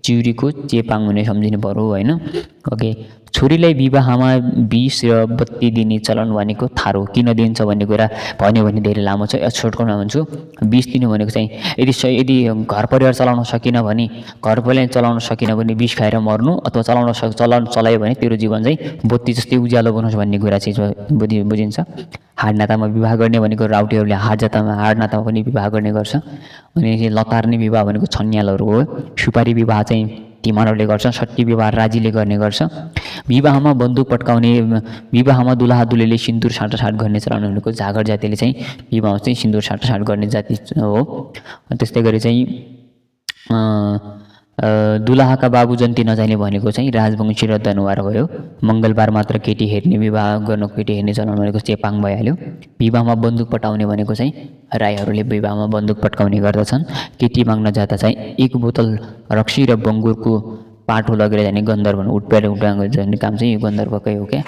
चिउरीको चेपाङ हुने सम्झिनु पर्यो होइन ओके छोरीलाई विवाहमा 20 र बत्ती दिने चलन भनेको थारो किन दिन्छ भन्ने कुरा भन्यो भने धेरै लामो छ सर्टकटमा भन्छु 20 दिनु भनेको चाहिँ यदि घर परिवार चलाउन सकिन भने घर परिवार चलाउन सकिन भने 20 खाएर मर्नु अथवा चलायो भने तेरो जीवन चाहिँ बत्ती जस्तै उज्यालो बनोस् भन्ने कुरा चाहिँ बुझिन्छ हाड नातामा विवाह गर्ने भनेको राउटीहरूले हाड नातामा पनि विवाह गर्ने गर्छ अनि लतार्ने विवाह भनेको छन्यालहरू हो सुपारी विवाह चाहिँ तिमारहरूले गर्छन् सट्टी विवाह राजीले गर्ने गर्छ विवाहमा बन्दुक पट्काउने विवाहमा दुलहा दुलेले सिन्दुर साटासाट गर्ने चलन भनेको झागर जातिले चाहिँ विवाहमा चाहिँ सिन्दुर साटासाट गर्ने जाति हो त्यस्तै गरी चाहिँ दुलाहाका बाबु जन्ती नजाने भनेको चाहिँ राजवंशी र दनुवार भयो। मङ्गलबार मात्र केटी हेर्ने विवाह गर्नु केटी हेर्ने चलन भनेको चेपाङ भइहाल्यो। विवाहमा बन्दुक पटाउने भनेको चाहिँ राईहरूले विवाहमा बन्दुक पट्काउने गर्दछन्। केटी माग्न जाँदा चाहिँ 1 बोतल रक्सी र बङ्गुरको पाठो लगेर जाने गन्धर्व उठप्याड उठाएको जाने काम चाहिँ यो गन्धर्वकै हो क्या।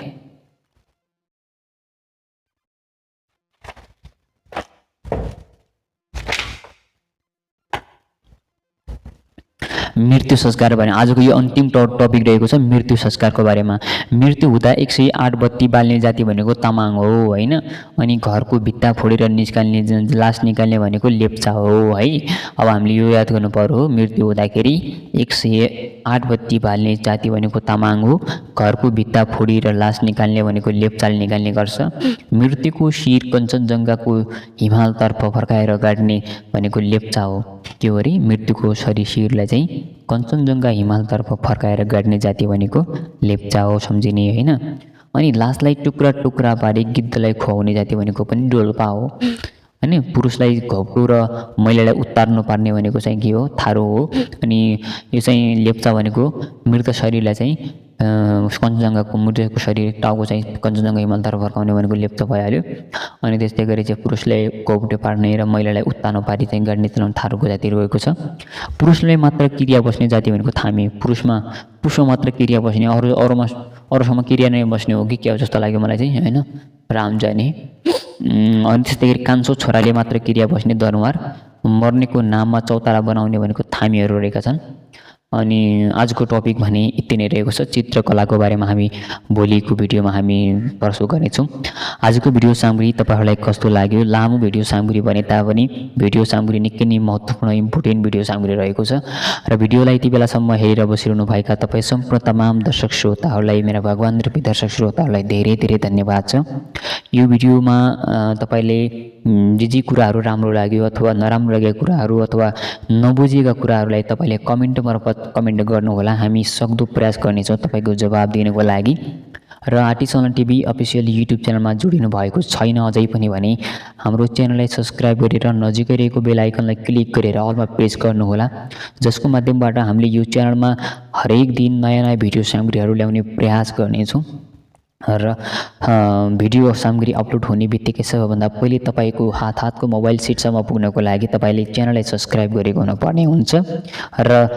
मृत्यु संस्कार भने आजको यो अन्तिम टपिक रहेको छ मृत्यु संस्कारको बारेमा। मृत्यु हुँदा 108 बत्ती बाल्ने जाति भनेको तामाङ हो हैन। अनि घरको भित्ता फोडेर निस्काल्ने लास निकाल्ने भनेको लेप्चा हो है। अब हामीले यो याद गर्नु पर्यो, मृत्यु हुँदाखेरि 108 बत्ती बाल्ने जाति भनेको तामाङ हो। घरको भित्ता फोडेर लास निकाल्ने भनेको लेप्चाले निकाल्ने गर्छ। मृत्युको शिर कञ्चनजङ्घाको हिमालतर्फ फर्काएर गाड्ने भनेको लेप्चा हो। के हो अरे मृत्युको शिरलाई चाहिँ कञ्चनजङ्घा हिमालतर्फ फर्काएर गाड्ने जाति भनेको लेप्चा हो, सम्झिने हैन। अनि लासलाई टुक्रा टुक्रा पारी गिद्धलाई खुवाउने जाति भनेको पनि डोल्पा हो हैन। पुरुषलाई घोप्टो र महिलालाई उत्तार्नु पार्ने भनेको चाहिँ के हो, थारो हो। अनि यो चाहिँ लेप्चा भनेको मृत शरीरलाई चाहिँ कञ्चनजङ्घाको मृतको शरीर टाउको चाहिँ कञ्चनजङ्घा हिमालतर्फ फर्काउने भनेको लेप्चा भइहाल्यो। अनि त्यस्तै गरी चाहिँ पुरुषलाई घोप्टो पार्ने र महिलालाई उत्तानो पारी चाहिँ गर्ने चलन थारूको जाति रहेको छ। पुरुषलाई मात्र क्रिया बस्ने जाति भनेको थामी। पुरुषमा मात्र क्रिया बस्ने, अरूसँग क्रिया नै बस्ने हो कि क्या हो जस्तो लाग्यो मलाई चाहिँ हैन, राम जाने। अनि त्यस्तै गरी कान्छो छोराले मात्र क्रिया बस्ने दनुवार। मर्नेको नाममा चौतारा बनाउने भनेको थामीहरू रहेका छन्। अनि आजको टपिक भने यति नै रहेको छ। चित्रकलाको बारेमा हामी भोलिको भिडियोमा हामी प्रस्तुत गर्नेछौँ। आजको भिडियो सामग्री तपाईँहरूलाई कस्तो लाग्यो? लामो भिडियो सामग्री भने तापनि भिडियो सामग्री निकै नै महत्त्वपूर्ण इम्पोर्टेन्ट भिडियो सामग्री रहेको छ। र भिडियोलाई यति बेलासम्म हेरेर बसिरहनु भएका तपाईँ सम्पूर्ण तमाम दर्शक श्रोताहरूलाई, मेरा भगवान रूपी दर्शक श्रोताहरूलाई धेरै धेरै धन्यवाद छ। यो भिडियोमा तपाईँले जे कुराहरू राम्रो लाग्यो अथवा नराम्रो लागेका कुराहरू अथवा नबुझेका कुराहरूलाई तपाईँले कमेन्ट मार्फत कमेन्ट गर्नुहोला। हामी सक्दो प्रयास गर्नेछौँ तपाईँको जवाब दिनको लागि। र आर्टिसन टिभी अफिसियल युट्युब च्यानलमा जोडिनु भएको छैन अझै पनि भने हाम्रो च्यानललाई सब्सक्राइब गरेर नजिकै रहेको बेल आइकनलाई क्लिक गरेर अलमा प्रेस गर्नुहोला, जसको माध्यमबाट हामीले यो च्यानलमा हरेक दिन नयाँ नयाँ भिडियो सामग्रीहरू ल्याउने प्रयास गर्नेछौँ। र भिडियो सामग्री अपलोड हुने बित्तिकै सबैभन्दा पहिले तपाईँको हातको मोबाइल सिटसम्म पुग्नको लागि तपाईँले च्यानललाई सब्सक्राइब गरेको हुनुपर्ने हुन्छ। र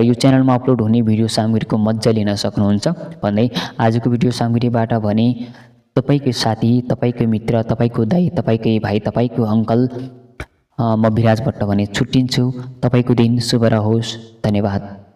यो च्यानलमा अपलोड हुने भिडियो सामग्रीको मजा लिन सक्नुहुन्छ भन्दै आजको भिडियो सामग्रीबाट भने तपाईँको साथी, तपाईँको मित्र, तपाईँको दाइ, तपाईँकै भाइ, तपाईँको अङ्कल म विराज भट्ट भने छुट्टिन्छु। तपाईँको दिन शुभ रहोस्। धन्यवाद।